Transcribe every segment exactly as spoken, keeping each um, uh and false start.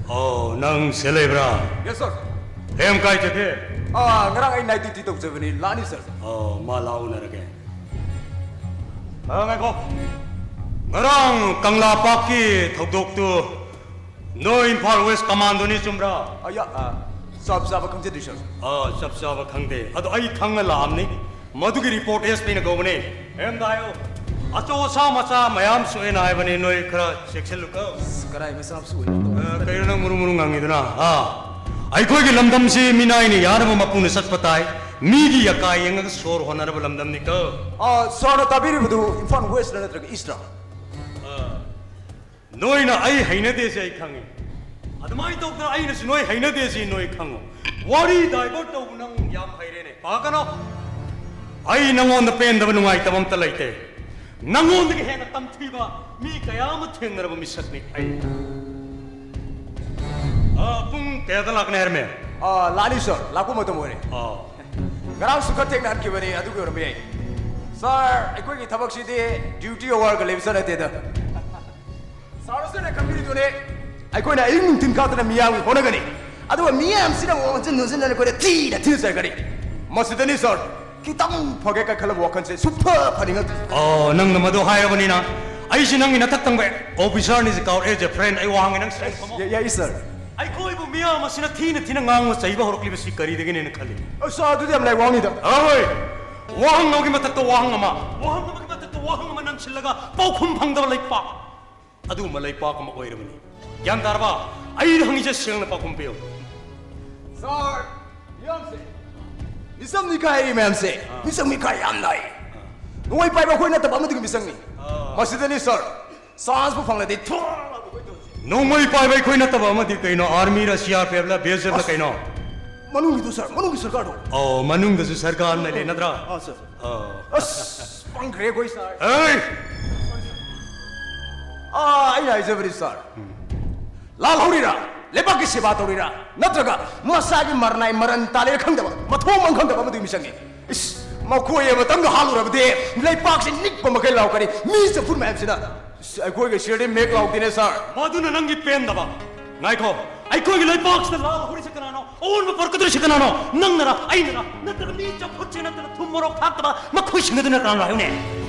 ꯑꯣ, ꯅꯪ ꯁꯤ ꯂꯩꯕ꯭ꯔꯥ? Yes, sir. ꯍꯦꯝ, ꯀꯥꯏ ꯆꯠꯀꯦ? ꯑꯥ, ꯉꯔꯥꯡ ꯑꯩ night duty ꯇꯧꯖꯕꯅꯤ꯫ ꯂꯥꯛꯑꯅꯤ, sir. ꯑꯣ, ꯃꯥ ꯂꯥꯛꯎꯅꯔꯒꯦ꯫ ꯑ, ꯉꯥꯏꯈꯣ꯫ ꯉꯔꯥꯡ ꯀꯪꯂꯥ ꯄꯥꯛꯀꯤ ꯊꯧꯗꯣꯛꯇꯨ ꯅꯣꯏ ꯏꯝꯐꯥꯜ West Commandꯅꯤ, ꯆꯨꯝꯕ꯭ꯔꯥ? ꯑꯌꯥ, ꯑꯥ, ꯆꯞ ꯆꯥꯕ ꯈꯪꯖꯗ꯭ꯔꯤ, sir. ꯑ, ꯆꯞ ꯆꯥꯕ ꯈꯪꯗꯦ꯫ ꯑꯗꯣ ꯑꯩ ꯈꯪꯅ ꯂꯥꯛꯑꯝꯅꯤ꯫ ꯃꯗꯨꯒꯤ report S Pꯅ ꯀꯧꯕꯅꯦ꯫ ꯍꯦꯝꯗ ꯍꯥꯏꯌꯣ꯫ ꯑꯆꯧ ꯑꯁꯥ ꯃꯆꯥ ꯃꯌꯥꯝ ꯁꯣꯛꯑꯦꯅ ꯍꯥꯏꯕꯅꯦ, ꯅꯣꯏ ꯈꯔ ꯆꯦꯛꯁꯤꯜꯂꯨꯀꯣ꯫ ꯀꯔꯥꯏ ꯃꯆꯥ ꯁꯣꯛꯏꯅꯣ? ꯑ, ꯀꯩꯅꯣ ꯅꯪ ꯃꯨꯔꯨ ꯃꯨꯔꯨ ꯉꯥꯡꯉꯤꯗꯨꯅ? ꯑ? ꯑꯩꯈꯣꯏꯒꯤ ꯂꯝꯗꯝꯁꯤ ꯃꯤꯅꯥꯏꯅ ꯌꯥꯅꯕ ꯃꯄꯨꯅ ꯆꯠꯄ ꯇꯥꯏ꯫ ꯃꯤꯒꯤ ꯌꯀꯥ ꯌꯦꯡꯉꯒ ꯁꯣꯔ ꯍꯣꯟꯅꯔꯕ ꯂꯝꯗꯝꯅꯤꯀꯣ꯫ ꯑꯥ, sirꯅ ꯇꯥꯕꯤꯔꯤꯕꯗꯨ ꯏꯝꯐꯥꯜ Westꯔ ꯅꯠꯇ꯭ꯔꯒ Eastꯔ? ꯅꯣꯏꯅ ꯑꯩ ꯍꯩꯅꯗꯦꯁꯦ ꯑꯩ ꯈꯪꯉꯤ꯫ ꯑꯗꯨꯃꯥꯏꯅ ꯇꯧꯗꯅ ꯑꯩꯅꯁꯨ ꯅꯣꯏ ꯍꯩꯅꯗꯦꯁꯤ ꯅꯣꯏ ꯈꯪꯉꯨ꯫ ꯋꯥꯔꯤ divert ꯇꯧꯕ ꯅꯪ ꯌꯥꯝ ꯍꯩꯔꯦꯅꯦ꯫ ꯄꯥꯒꯅꯣ꯫ ꯑꯩ ꯅꯉꯣꯟꯗ ꯄꯦꯟꯗꯕ ꯅꯨꯡꯉꯥꯏꯇꯕ ꯑꯝꯇ ꯂꯩꯇꯦ꯫ ꯅꯉꯣꯟꯗꯒꯤ ꯍꯦꯟꯅ ꯇꯝꯊꯤꯕ ꯃꯤ ꯀꯌꯥ ꯑꯃ ꯊꯦꯡꯅꯔꯕ ꯃꯤꯁꯛꯅꯤ ꯑꯩ꯫ ꯑ, ꯄꯨꯡ ꯀꯌꯥꯗ ꯂꯥꯛꯀꯅꯤ ꯍꯥꯏꯔꯝꯃꯦ? ꯑꯥ, ꯂꯥꯛꯑꯅꯤ, sir. ꯂꯥꯛꯄ ꯃꯇꯝ ꯑꯣꯏꯔꯦ꯫ ꯑ, ꯉꯔꯥꯡꯁꯨ ꯈꯔ ꯊꯦꯡꯅ ꯍꯟꯈꯤꯕꯅꯤ, ꯑꯗꯨꯒꯤ ꯑꯣꯏꯔꯝꯕ ꯌꯥꯏ꯫ Sir, ꯑꯩꯈꯣꯏꯒꯤ ꯊꯕꯛꯁꯤꯗꯤ duty hourꯒ ꯂꯩꯕ ꯆꯠ ꯅꯠꯇꯦꯗ꯫ Sirꯅꯁꯨ ꯈꯪꯕꯤꯔꯤꯗꯨꯅꯤ, ꯑꯩꯈꯣꯏꯅ ꯑꯌꯨꯛ ꯅꯨꯡꯊꯤꯟ ꯈꯥꯛꯇꯅ ꯃꯤꯌꯥꯝꯒꯤ ꯍꯣꯠꯅꯒꯅꯤ, ꯑꯗꯨꯒ ꯃꯤꯌꯥꯝꯁꯤꯅ ꯑꯣꯟꯁꯤꯟ ꯅꯣꯟꯁꯤꯟꯗꯅ ꯑꯩꯈꯣꯏꯗ ꯊꯤꯅ ꯊꯤꯅ ꯆꯩꯔꯛꯀꯅꯤ꯫ ꯃꯁꯤꯗꯅꯤ, sir, ꯈꯤꯇꯪ ꯐꯒꯦ ꯀꯥꯏ ꯈꯜꯂꯝꯕ ꯋꯥꯈꯜꯁꯦ ꯁꯨꯛꯐ ꯐꯅꯤꯡꯉꯛꯇ꯭ꯔꯦ꯫ ꯑꯣ, ꯅꯪꯅ ꯃꯗꯨ ꯍꯥꯏꯔꯕꯅꯤꯅ ꯑꯩꯁꯤ ꯅꯪꯒꯤ ꯅꯊꯛ ꯊꯪꯕ officerꯅꯤ, ꯀꯥꯎꯔꯛꯑꯦ꯫ As a friend, ꯑꯩ ꯋꯥ ꯍꯪꯉꯦ, ꯅꯪ ꯁꯦꯡꯅ ꯈꯨꯝꯃꯣ꯫ ꯌꯥ-, ꯌꯥꯏ, sir꯫ ꯑꯩꯈꯣꯏꯕꯨ ꯃꯤꯌꯥꯝ ꯑꯁꯤꯅ ꯊꯤꯅ ꯊꯤꯅ ꯉꯥꯡꯕ ꯆꯩꯕ ꯍꯧꯔꯛꯂꯤꯕꯁꯤ ꯀꯔꯤꯗꯒꯤꯅꯦꯅ ꯈꯜꯂꯤ? ꯑꯁ, ꯑꯗꯨꯗꯤ ꯌꯥꯝ ꯂꯥꯏ ꯋꯥꯡꯅꯤꯗ꯫ ꯑꯍꯣꯏ, ꯋꯥꯍꯪ ꯑꯃꯒꯤ ꯃꯊꯛꯇ ꯋꯥꯍꯪ ꯑꯃ, ꯋꯥꯍꯪ ꯑꯃꯒꯤ ꯃꯊꯛꯇ ꯋꯥꯍꯪ ꯑꯃ ꯅꯟꯁꯤꯜꯂꯒ ꯄꯥꯎꯈꯨꯝ ꯐꯪꯗꯕ ꯂꯩꯄꯥꯛ, ꯑꯗꯨꯒꯨꯝꯕ ꯂꯩꯄꯥꯛ ꯑꯃ ꯑꯣꯏꯔꯕꯅꯤ꯫ ꯒ꯭ꯌꯥꯟ ꯇꯥꯔꯕ? ꯑꯩꯅ ꯍꯪꯉꯤꯁꯦ ꯁꯦꯡꯅ ꯄꯥꯎꯈꯨꯝ ꯄꯤꯌꯨ꯫ Sir, ꯃꯤꯌꯥꯝꯁꯦ ꯃꯤꯆꯝꯅꯤ ꯀꯥꯏꯔꯤ ꯃꯌꯥꯝꯁꯦ, ꯃꯤꯆꯪ ꯃꯤꯈꯥꯏ ꯌꯥꯝ ꯅꯥꯏ꯫ ꯅꯣꯡꯃꯩ ꯄꯥꯏꯕ ꯑꯩꯈꯣꯏ ꯅꯠꯇꯕ ꯑꯃꯗꯨꯒꯤ ꯃꯤꯆꯪꯅꯤ꯫ ꯃꯁꯤꯗꯅꯤ, sir, chanceꯄꯨ ꯐꯪꯂꯗꯤ ꯊ꯭ꯔꯣ ꯂꯥꯎꯅ ꯑꯩꯈꯣꯏ ꯇꯧꯔꯤꯁꯦ꯫ ꯅꯣꯡꯃꯩ ꯄꯥꯏꯕ ꯑꯩꯈꯣꯏ ꯅꯠꯇꯕ ꯑꯃꯗꯤ ꯀꯩꯅꯣ? Armyꯔ, CRPFꯂ, BSFꯂ, ꯀꯩꯅꯣ? ꯃꯅꯨꯡꯒꯤꯗꯨ, sir, ꯃꯅꯨꯡꯒꯤ ꯁꯔꯀꯥꯔꯗꯣ꯫ ꯑꯣ, ꯃꯅꯨꯡꯗꯁꯨ ꯁꯔꯀꯥꯔ ꯑꯃ ꯂꯩꯔꯦ ꯅꯠꯇ꯭ꯔꯥ? ꯑꯥ, sir꯫ ꯑꯣ꯫ ꯑꯁ, ꯄꯪꯈ꯭ꯔꯦ ꯑꯩꯈꯣꯏ, sir꯫ ꯑꯩ! ꯑꯥ, ꯑꯩꯅ ꯍꯥꯏꯖꯕꯗꯤ, sir, ꯂꯥꯜꯍꯧꯔꯤꯔꯥ, ꯂꯩꯕꯥꯛꯀꯤ ꯁꯦꯕꯥ ꯇꯧꯔꯤꯔꯥ, ꯅꯠꯇ꯭ꯔꯒ ꯃꯁꯥꯒꯤ ꯃꯔꯅꯥꯏ ꯃꯔꯟ ꯇꯥꯜꯂꯤꯔꯥ ꯈꯪꯗꯕ, ꯃꯊꯣꯡ ꯃꯔꯝ ꯈꯪꯗꯕ ꯑꯃꯗꯨꯒꯤ ꯃꯤꯆꯪꯅꯤ꯫ ꯏꯁ, ꯃꯈꯣꯏ ꯑꯃꯇꯪꯒ ꯍꯥꯠꯂꯨꯔꯕꯗꯤ ꯂꯩꯄꯥꯛꯁꯤ ꯅꯤꯛꯄ ꯃꯈꯩ ꯂꯥꯎꯔꯛꯀꯅꯤ꯫ ꯃꯤ ꯆꯐꯨ ꯃꯌꯥꯝꯁꯤꯅ, ꯏꯁ, ꯑꯩꯈꯣꯏꯒ ꯁꯤꯔꯗꯤ ꯃꯦꯛ ꯂꯥꯎꯗꯦꯅꯦ, sir꯫ ꯃꯗꯨꯅ ꯅꯪꯒꯤ ꯄꯦꯟꯗꯕ꯫ ꯉꯥꯏꯈꯣ, ꯑꯩꯈꯣꯏꯒꯤ ꯂꯩꯕꯥꯛꯁꯤꯗ ꯂꯥꯜ ꯍꯧꯔꯤꯁꯦ ꯀꯅꯥꯅꯣ? ꯑꯑꯣꯟꯕ ꯄꯨꯔꯛꯀꯗꯧꯔꯤꯁꯦ ꯀꯅꯥꯅꯣ? ꯅꯪꯅꯔ, ꯑꯩꯅꯔ? ꯅꯠꯇ꯭ꯔꯒ ꯃꯤ ꯆꯝꯐꯨꯠꯁꯦ ꯅꯠꯇꯅ ꯊꯨꯝ ꯃꯣꯔꯣꯛ ꯊꯥꯛꯇꯕ ꯃꯈꯣꯏꯁꯤꯡ ꯑꯗꯨꯅ ꯀꯅꯥꯅꯣ ꯍꯥꯏꯌꯨꯅꯦ?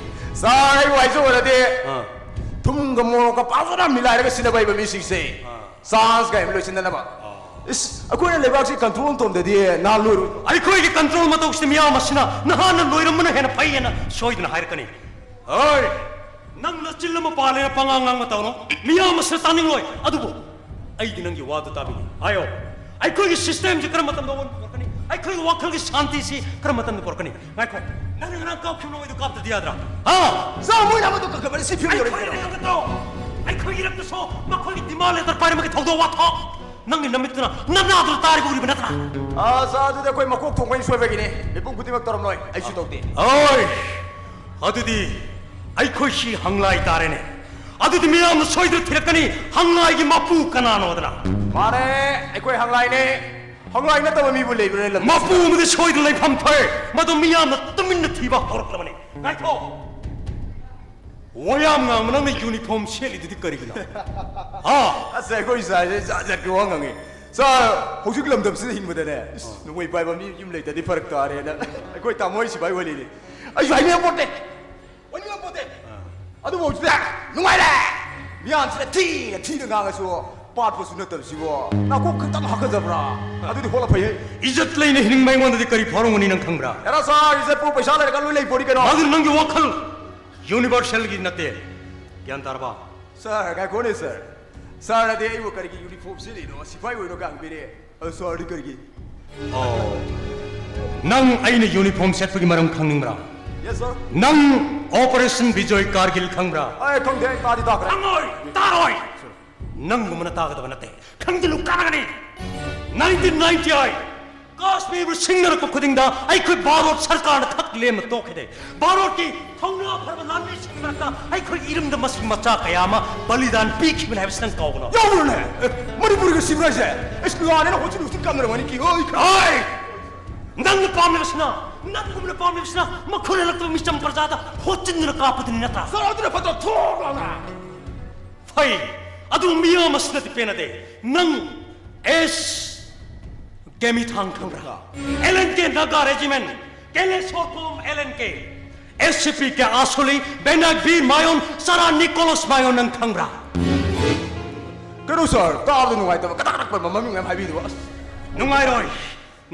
ꯁꯥꯔ, ꯑꯩ ꯋꯥꯏꯖ ꯑꯣꯏꯔꯗꯤ ꯑꯥ꯫ ꯊꯨꯝꯒ ꯃꯣꯔꯣꯛꯀ ꯐꯖꯅ ꯃꯤꯂꯥꯏꯔꯒ ꯁꯤꯟꯅꯕ ꯍꯩꯕ ꯃꯤꯁꯤꯡꯁꯦ ꯑꯥ꯫ ꯆꯥꯟꯁ ꯀꯥꯏꯅ ꯂꯣꯏꯁꯤꯟꯅꯅꯕ꯫ ꯑꯥ꯫ ꯏꯁ, ꯑꯩꯈꯣꯏꯅ ꯂꯩꯕꯥꯛꯁꯤ ꯀꯟꯇ꯭ꯔꯣꯜ ꯇꯧꯗꯗꯤ ꯅꯍꯥꯟ ꯂꯣꯏꯔꯣꯏ꯫ ꯑꯩꯈꯣꯏꯒꯤ ꯀꯟꯇ꯭ꯔꯣꯜ ꯃꯇꯧꯁꯤꯗ ꯃꯤꯌꯥꯝ ꯑꯁꯤꯅ ꯅꯍꯥꯟꯅ ꯂꯣꯏꯔꯝꯕꯅ ꯍꯦꯟꯅ ꯐꯩ ꯍꯥꯏꯅ ꯁꯣꯏꯗꯅ ꯍꯥꯏꯔꯛꯀꯅꯤ꯫ ꯍꯣꯏ, ꯅꯪꯅ ꯆꯤꯜ ꯑꯃ ꯄꯥꯜꯂꯦꯅ ꯄꯉꯥꯡ ꯉꯥꯡꯕ ꯇꯧꯅꯣ꯫ ꯃꯤꯌꯥꯝ ꯑꯁꯤꯅ ꯇꯥꯅꯤꯡꯂꯣꯏ꯫ ꯑꯗꯨꯕꯨ ꯑꯩꯗꯤ ꯅꯪꯒꯤ ꯋꯥꯗꯨ ꯇꯥꯕꯤꯅꯤ꯫ ꯍꯥꯏꯌꯣ, ꯑꯩꯈꯣꯏꯒꯤ ꯁꯤꯁꯇꯦꯝꯁꯤ ꯀꯔꯝꯕ ꯃꯇꯝꯗ ꯑꯑꯣꯟꯕ ꯄꯨꯔꯛꯀꯅꯤ? ꯑꯩꯈꯣꯏꯒꯤ ꯋꯥꯈꯜꯒꯤ ꯁꯥꯟꯇꯤꯁꯤ ꯀꯔꯝꯕ ꯃꯇꯝꯗ ꯄꯨꯔꯛꯀꯅꯤ? ꯉꯥꯏꯈꯣ, ꯅꯪꯅ ꯉꯔꯥꯡ ꯀꯥꯞꯈꯤꯕ ꯅꯣꯡꯃꯩꯗꯨ ꯀꯥꯞꯇꯗꯤ ꯌꯥꯗ꯭ꯔꯥ? ꯍꯥ? ꯁꯥꯔ, ꯃꯣꯏꯅ ꯑꯃꯗꯨ ꯀꯛꯈ꯭ꯔꯕꯅꯤ, ꯁꯤ ꯐꯤꯕꯝ ꯌꯧꯔꯦ ꯑꯩꯈꯣꯏꯅ ꯀꯩꯅꯣ? ꯀꯛꯀꯗ꯭ꯔꯣ? ꯑꯩꯈꯣꯏꯒꯤ ꯏꯔꯛꯇꯁꯨ ꯃꯈꯣꯏꯒꯤ ꯗꯤꯃꯥꯟ ꯂꯦꯇꯔ ꯄꯥꯏꯔꯝꯕꯒꯤ ꯊꯧꯗꯣꯛ ꯋꯥꯊꯣꯛ ꯅꯪꯒꯤ ꯅꯃꯤꯠꯇꯨꯅ ꯅꯅꯥꯗꯨꯅ ꯇꯥꯔꯤꯕ ꯎꯔꯤꯕ ꯅꯠꯇ꯭ꯔꯥ? ꯑꯥ, ꯁꯥꯔ, ꯑꯗꯨꯗꯤ ꯑꯩꯈꯣꯏ ꯃꯀꯣꯛ ꯊꯣꯡꯕꯒꯤ ꯁꯣꯏꯕꯒꯤꯅꯤ꯫ ꯃꯤꯄꯨꯝ ꯈꯨꯗꯤꯡꯃꯛ ꯇꯧꯔꯝꯂꯣꯏ, ꯑꯩꯁꯨ ꯇꯧꯗꯦ꯫ ꯍꯣꯏ, ꯑꯗꯨꯗꯤ ꯑꯩꯈꯣꯏꯁꯤ ꯍꯪꯂꯥꯏ ꯇꯥꯔꯦꯅꯦ꯫ ꯑꯗꯨꯗꯤ ꯃꯤꯌꯥꯝꯅ ꯁꯣꯏꯗꯅ ꯊꯤꯔꯛꯀꯅꯤ, ꯍꯪꯂꯥꯏꯒꯤ ꯃꯄꯨ ꯀꯅꯥꯅꯣꯗꯅ꯫ ꯃꯥꯅꯦ, ꯑꯩꯈꯣꯏ ꯍꯪꯂꯥꯏꯅꯦ꯫ ꯍꯪꯂꯥꯏ ꯅꯠꯇꯕ ꯃꯤꯕꯨ ꯂꯩꯕ꯭ꯔꯥ ꯂꯝꯗꯝꯁꯤꯗ? ꯃꯄꯨ ꯑꯃꯗꯤ ꯁꯣꯏꯗꯅ ꯂꯩꯐꯝ ꯊꯣꯛꯑꯦ, ꯃꯗꯨ ꯃꯤꯌꯥꯝꯅ ꯇꯨꯃꯤꯟꯅ ꯊꯤꯕ ꯍꯧꯔꯛꯂꯕꯅꯤ꯫ ꯉꯥꯏꯈꯣ, ꯋꯥꯌꯥꯝ ꯉꯥꯡꯕ ꯅꯪꯅ ꯌꯨꯅꯤꯐꯣꯔꯝ ꯁꯦꯠꯂꯤꯗꯨꯗꯤ ꯀꯔꯤꯒꯤꯅꯣ? ꯍꯥ? ꯑꯁ, ꯑꯩꯈꯣꯏ ꯁꯥꯔꯁꯦ ꯖꯥꯠ ꯖꯥꯠꯀꯤ ꯋꯥ ꯉꯥꯡꯉꯤ꯫ ꯁꯥꯔ, ꯍꯧꯖꯤꯛ ꯂꯝꯗꯝꯁꯤꯗ ꯍꯤꯡꯕꯗꯅꯦ, ꯏꯁ, ꯅꯣꯡꯃꯩ ꯄꯥꯏꯕ ꯃꯤ ꯌꯨꯝ ꯂꯩꯇꯗꯤ ꯐꯔꯛ ꯇꯥꯔꯦꯅ ꯑꯩꯈꯣꯏ ꯇꯥꯃꯣ ꯍꯣꯏ ꯁꯤꯐꯥꯏ ꯑꯣꯏꯔꯤꯅꯤ꯫ ꯑꯩꯁꯨ ꯍꯥꯏꯅꯤꯡꯉꯛꯄꯣꯠꯇꯦ꯫ ꯑꯣꯏꯅꯤꯡꯉꯛꯄꯣꯠꯇꯦ꯫ ꯑꯗꯨꯕꯨ ꯍꯧꯖꯤꯛꯇꯤ ꯅꯨꯡꯉꯥꯏꯔꯦ꯫ ꯃꯤꯌꯥꯝꯁꯤꯅ ꯊꯤꯅ ꯊꯤꯅ ꯉꯥꯡꯉꯁꯨ ꯄꯥꯠꯄꯁꯨ ꯅꯠꯇꯕꯁꯤꯕꯣ꯫ ꯅꯥꯀꯣꯛ ꯈꯛꯇꯪ ꯍꯥꯒꯠꯆꯕ꯭ꯔꯥ? ꯑꯗꯨꯗꯤ ꯍꯣꯠꯂ ꯐꯩꯍꯦ꯫ ꯏꯖꯠ ꯂꯩꯅ ꯍꯤꯡꯕ ꯑꯩꯉꯣꯟꯗꯗꯤ ꯀꯔꯤ ꯐꯥꯎꯔꯝꯒꯅꯤ ꯅꯪ ꯈꯪꯕ꯭ꯔꯥ? ꯑꯦꯔꯥ ꯁꯥꯔ, ꯏꯖꯠꯄꯨ ꯄꯩꯁꯥ ꯂꯩꯔꯒ ꯂꯣꯏ ꯂꯩ ꯄꯣꯠꯅꯤ ꯀꯩꯅꯣ꯫ ꯑꯗꯨꯅ ꯅꯪꯒꯤ ꯋꯥꯈꯜ ꯌꯨꯅꯤꯚꯔꯁꯦꯜꯒꯤ ꯅꯠꯇꯦ꯫ ꯒ꯭ꯌꯥꯟ ꯇꯥꯔꯕ? ꯁꯥꯔ, ꯉꯥꯏꯈꯣꯅꯦ ꯁꯥꯔ꯫ ꯁꯥꯔꯅꯗꯤ ꯑꯩꯕꯨ ꯀꯔꯤꯒꯤ ꯌꯨꯅꯤꯐꯣꯔꯝ ꯁꯦꯠꯂꯤꯅꯣ, ꯁꯤꯐꯥꯏ ꯑꯣꯏꯔꯣꯒ ꯍꯪꯕꯤꯔꯦ꯫ ꯑꯗꯨ ꯁꯥꯔꯗꯤ ꯀꯔꯤꯒꯤ? ꯑꯣ, ꯅꯪ ꯑꯩꯅ ꯌꯨꯅꯤꯐꯣꯔꯝ ꯁꯦꯠꯄꯒꯤ ꯃꯔꯝ ꯈꯪꯅꯤꯡꯕ꯭ꯔꯥ? ꯌꯦꯁ ꯁꯥꯔ꯫ ꯅꯪ ꯑꯣꯄꯔꯦꯁꯟ ꯕꯤꯖꯣꯏ ꯀꯥꯔꯒꯤꯜ ꯈꯪꯕ꯭ꯔꯥ? ꯑꯩ ꯈꯪꯗꯦ, ꯑꯩ ꯇꯥꯗꯤ ꯇꯥꯈ꯭ꯔꯦ꯫ ꯈꯪꯉꯣꯏ, ꯇꯥꯔꯣꯏ꯫ ꯅꯪꯒꯨꯝꯕꯅ ꯇꯥꯒꯗꯕ ꯅꯠꯇꯦ꯫ ꯈꯪꯖꯤꯜꯂꯨ, ꯀꯥꯟꯅꯒꯅꯤ꯫ ꯅꯥꯏꯟꯇꯤꯟ ꯅꯥꯏꯟꯇꯤ ꯑꯩꯠ ꯀꯥꯁꯃꯤꯔꯕꯨ ꯁꯤꯡꯅꯔꯛꯄ ꯈꯨꯗꯤꯡꯗ ꯑꯩꯈꯣꯏ ꯚꯥꯔꯣꯠ ꯁꯔꯀꯥꯔꯅ ꯊꯛ ꯂꯦꯝꯅ ꯇꯣꯛꯈꯤꯗꯦ꯫ ꯚꯥꯔꯣꯠꯀꯤ ꯊꯧꯅꯥ ꯐꯔꯕ ꯂꯥꯟꯃꯤꯁꯤꯡꯒꯤ ꯃꯔꯛꯇ ꯑꯩꯈꯣꯏꯒꯤ ꯏꯔꯝꯗꯝ ꯑꯁꯤꯒꯤ ꯃꯆꯥ ꯀꯌꯥ ꯑꯃ ꯕꯂꯤꯗꯥꯟ ꯄꯤꯈꯤꯕꯅꯤ ꯍꯥꯏꯕꯁꯤ ꯅꯪ ꯀꯥꯎꯒꯅꯨ꯫ ꯌꯥꯎꯕ꯭ꯔꯅꯦ? ꯑꯦ, ꯃꯅꯤꯄꯨꯔꯒ ꯁꯤꯕ꯭ꯔꯥ ꯍꯥꯏꯁꯦ? ꯑꯁ, ꯂꯥꯟꯅꯦꯅ ꯍꯣꯠꯆꯤꯟ ꯍꯣꯠꯆꯤꯟ ꯀꯥꯞꯅꯔꯝꯒꯅꯤ, ꯀꯤ-, ꯑꯣꯏ, ꯀ-, ꯍꯣꯏ! ꯅꯪꯅ ꯄꯥꯝꯂꯤꯕꯁꯤꯅ, ꯅꯪꯒꯨꯝꯅ ꯄꯥꯝꯂꯤꯕꯁꯤꯅ ꯃꯈꯨꯠ ꯍꯜꯂꯛꯇꯕ ꯃꯤꯆꯝ ꯄ꯭ꯔꯖꯥꯗ ꯍꯣꯠꯆꯤꯟꯗꯨꯅ ꯀꯥꯞꯄꯗꯨꯅꯤ ꯅꯠꯇ꯭ꯔꯥ? ꯁꯥꯔ, ꯑꯗꯨꯅ ꯐꯠꯇ꯭ꯔꯣ? ꯊꯣꯛ ꯂꯥꯎꯅ! ꯐꯩ꯫ ꯑꯗꯨ ꯃꯤꯌꯥꯝ ꯑꯁꯤꯅꯗꯤ ꯄꯦꯟꯅꯗꯦ꯫ ꯅꯪ ꯑꯦꯁ ꯀꯦꯃꯤꯊꯥꯡ ꯈꯪꯕ꯭ꯔꯥ? L N K Naga regiment, ꯀꯦꯂꯦꯁꯣꯔ ꯀꯣꯂꯨꯝ L N K, S C P ꯀꯦ ꯑꯥꯁꯣꯂꯤ, ꯕꯦꯅꯥꯛ ꯕꯤꯔ ꯃꯥꯌꯣꯟ, ꯁꯥꯔꯥ ꯅꯤꯀꯣꯂꯁ ꯃꯥꯌꯣꯟ ꯅꯪ ꯈꯪꯕ꯭ꯔꯥ? ꯀꯩꯅꯣ ꯁꯥꯔ, ꯇꯥꯕꯗ ꯅꯨꯡꯉꯥꯏꯇꯕ ꯀꯗꯥꯛ ꯀꯗꯥꯛ ꯄꯟꯕ ꯃꯃꯤꯡ ꯃꯌꯥꯝ ꯍꯥꯏꯕꯤꯗꯨꯕ꯫ ꯑꯁ, ꯅꯨꯡꯉꯥꯏꯔꯣꯏ꯫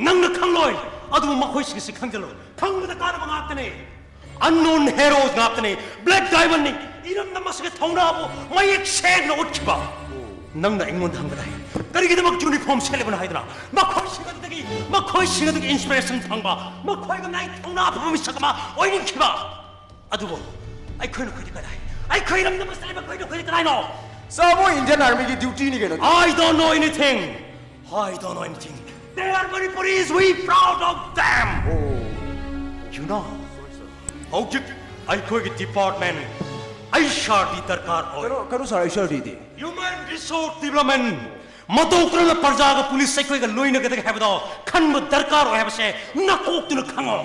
ꯅꯪꯅ ꯈꯪꯂꯣꯏ꯫ ꯑꯗꯨꯕꯨ ꯃꯈꯣꯏꯁꯤꯡꯁꯤ ꯈꯪꯖꯤꯜꯂꯣ꯫ ꯈꯪꯕꯗ ꯀꯥꯟꯅꯕ ꯉꯥꯛꯇꯅꯦ꯫ ꯑꯟꯅꯣꯟ ꯍꯦꯔꯣꯁ ꯉꯥꯛꯇꯅꯤ꯫ ꯕ꯭ꯂꯦꯛ ꯗꯥꯏꯃꯟꯅꯤ꯫ ꯏꯔꯝꯗꯝ ꯑꯁꯤꯒꯤ ꯊꯧꯅꯥꯕꯨ ꯃꯌꯦꯛ ꯁꯦꯡꯅ ꯎꯠꯈꯤꯕ꯫ ꯅꯪꯅ ꯑꯩꯉꯣꯟꯗ ꯍꯪꯒꯗꯥꯏ, ꯀꯔꯤꯒꯤꯗꯃꯛ ꯌꯨꯅꯤꯐꯣꯔꯝ ꯁꯦꯠꯂꯤꯕꯅꯣ ꯍꯥꯏꯗꯅ? ꯃꯈꯣꯏꯁꯤꯡ ꯑꯗꯨꯗꯒꯤ, ꯃꯈꯣꯏꯁꯤꯡ ꯑꯗꯨꯒꯤ ꯏꯟꯁꯄꯤꯔꯦꯁꯟ ꯐꯪꯕ, ꯃꯈꯣꯏꯒꯨꯝꯅ ꯑꯩ ꯊꯧꯅꯥ ꯐꯕ ꯃꯤꯁꯛ ꯑꯃ ꯑꯣꯏꯅꯤꯡꯈꯤꯕ꯫ ꯑꯗꯨꯕꯨ ꯑꯩꯈꯣꯏꯅ ꯑꯩꯈꯣꯏꯗꯤ ꯀꯗꯥꯏ? ꯑꯩꯈꯣꯏ ꯏꯔꯝꯗꯝ ꯑꯁꯤꯗ ꯂꯩꯕ ꯑꯩꯈꯣꯏꯅ ꯑꯩꯈꯣꯏꯗꯤ ꯀꯗꯥꯏꯅꯣ? ꯁꯥꯔ, ꯃꯣꯏ ꯏꯟꯗꯤꯌꯟ ꯑꯥꯔꯃꯤꯒꯤ ꯗ꯭ꯌꯨꯇꯤꯅꯤ ꯀꯩꯅꯣ꯫ I don't know anything. I don't know anything. They are Manipuris. We proud of them. You know, ꯍꯧꯖꯤꯛ ꯑꯩꯈꯣꯏꯒꯤ ꯗꯤꯄꯥꯔꯠꯃꯦꯟ ꯑꯩꯆ ꯑꯥꯔ ꯗꯤ ꯗꯔꯀꯥꯔ ꯑꯣꯏ꯫ ꯀꯩꯅꯣ, ꯀꯩꯅꯣ sir, H R D D? Human Resource Development. ꯃꯇꯧ ꯀꯔꯝꯅ ꯄ꯭ꯔꯖꯥꯒ ꯄꯨꯂꯤꯁ ꯑꯩꯈꯣꯏꯒ ꯂꯣꯏꯅꯒꯗꯒꯦ ꯍꯥꯏꯕꯗꯣ ꯈꯟꯕ ꯗꯔꯀꯥꯔ ꯑꯣꯏ ꯍꯥꯏꯕꯁꯦ ꯅꯀꯣꯛꯇꯨꯅ ꯈꯪꯉꯣ꯫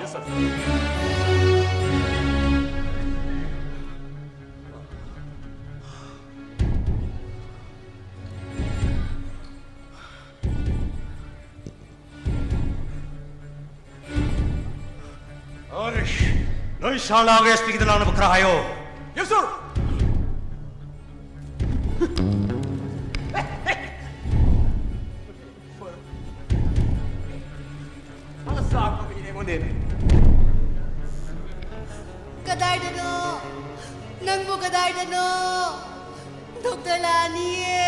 ꯑꯔꯤꯁ, ꯅꯣꯏ ꯁꯥꯔ ꯂꯥꯛꯑꯒ ꯑꯦꯁ ꯄꯤꯒꯤꯗ ꯂꯥꯛꯅꯕ ꯈꯔ ꯍꯥꯏꯌꯣ꯫ Yes, sir. ꯀꯗꯥꯏꯗꯅꯣ? ꯅꯪꯕꯨ ꯀꯗꯥꯏꯗꯅꯣ? ꯗꯣꯛꯇꯔ ꯂꯥꯛꯑꯅꯤꯌꯦ꯫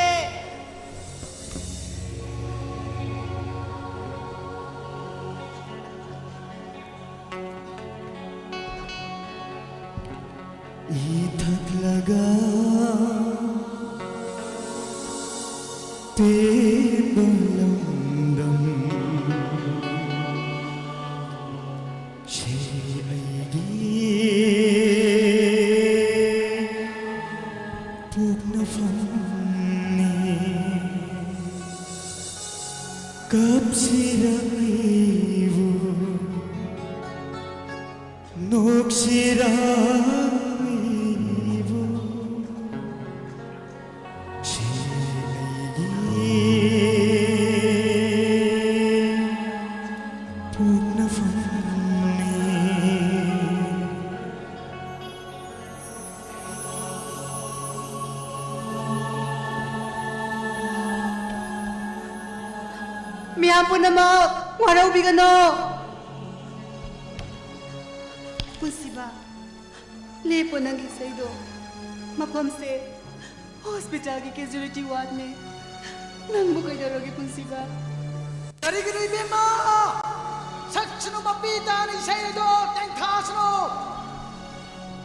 ꯏ ꯊꯛꯂꯒ ꯄꯦꯟꯕ ꯂꯝꯗꯝ ꯁꯤ ꯑꯩꯒꯤ ꯄꯣꯛꯅꯐꯝꯅꯤ꯫ ꯀꯞꯁꯤꯔ ꯑꯩꯕꯨ, ꯅꯣꯛꯁꯤꯔ ꯑꯩꯕꯨ, ꯁꯤ ꯃꯤꯌꯥꯝ ꯄꯨꯝꯅꯃꯛ ꯋꯥꯔꯧꯕꯤꯒꯅꯨ꯫ ꯄꯨꯟꯁꯤꯕ, ꯂꯦꯞꯄꯣ ꯅꯪꯒꯤ ꯏꯁꯩꯗꯣ꯫ ꯃꯐꯝꯁꯦ ꯍꯣꯁꯄꯤꯇꯥꯜꯒꯤ ꯀꯦꯖꯨꯋꯦꯂꯤꯇꯤ ꯋꯥꯔꯗꯅꯦ꯫ ꯅꯪꯕꯨ ꯀꯩꯗꯧꯔꯒꯦ, ꯄꯨꯟꯁꯤꯕ? ꯀꯔꯤꯒꯤꯅꯣ ꯏꯕꯦꯝꯃ? ꯁꯛꯁꯅꯨ, ꯃꯄꯤ ꯇꯥꯅ ꯏꯁꯩ ꯑꯗꯣ ꯇꯦꯡꯊꯥꯁꯅꯨ꯫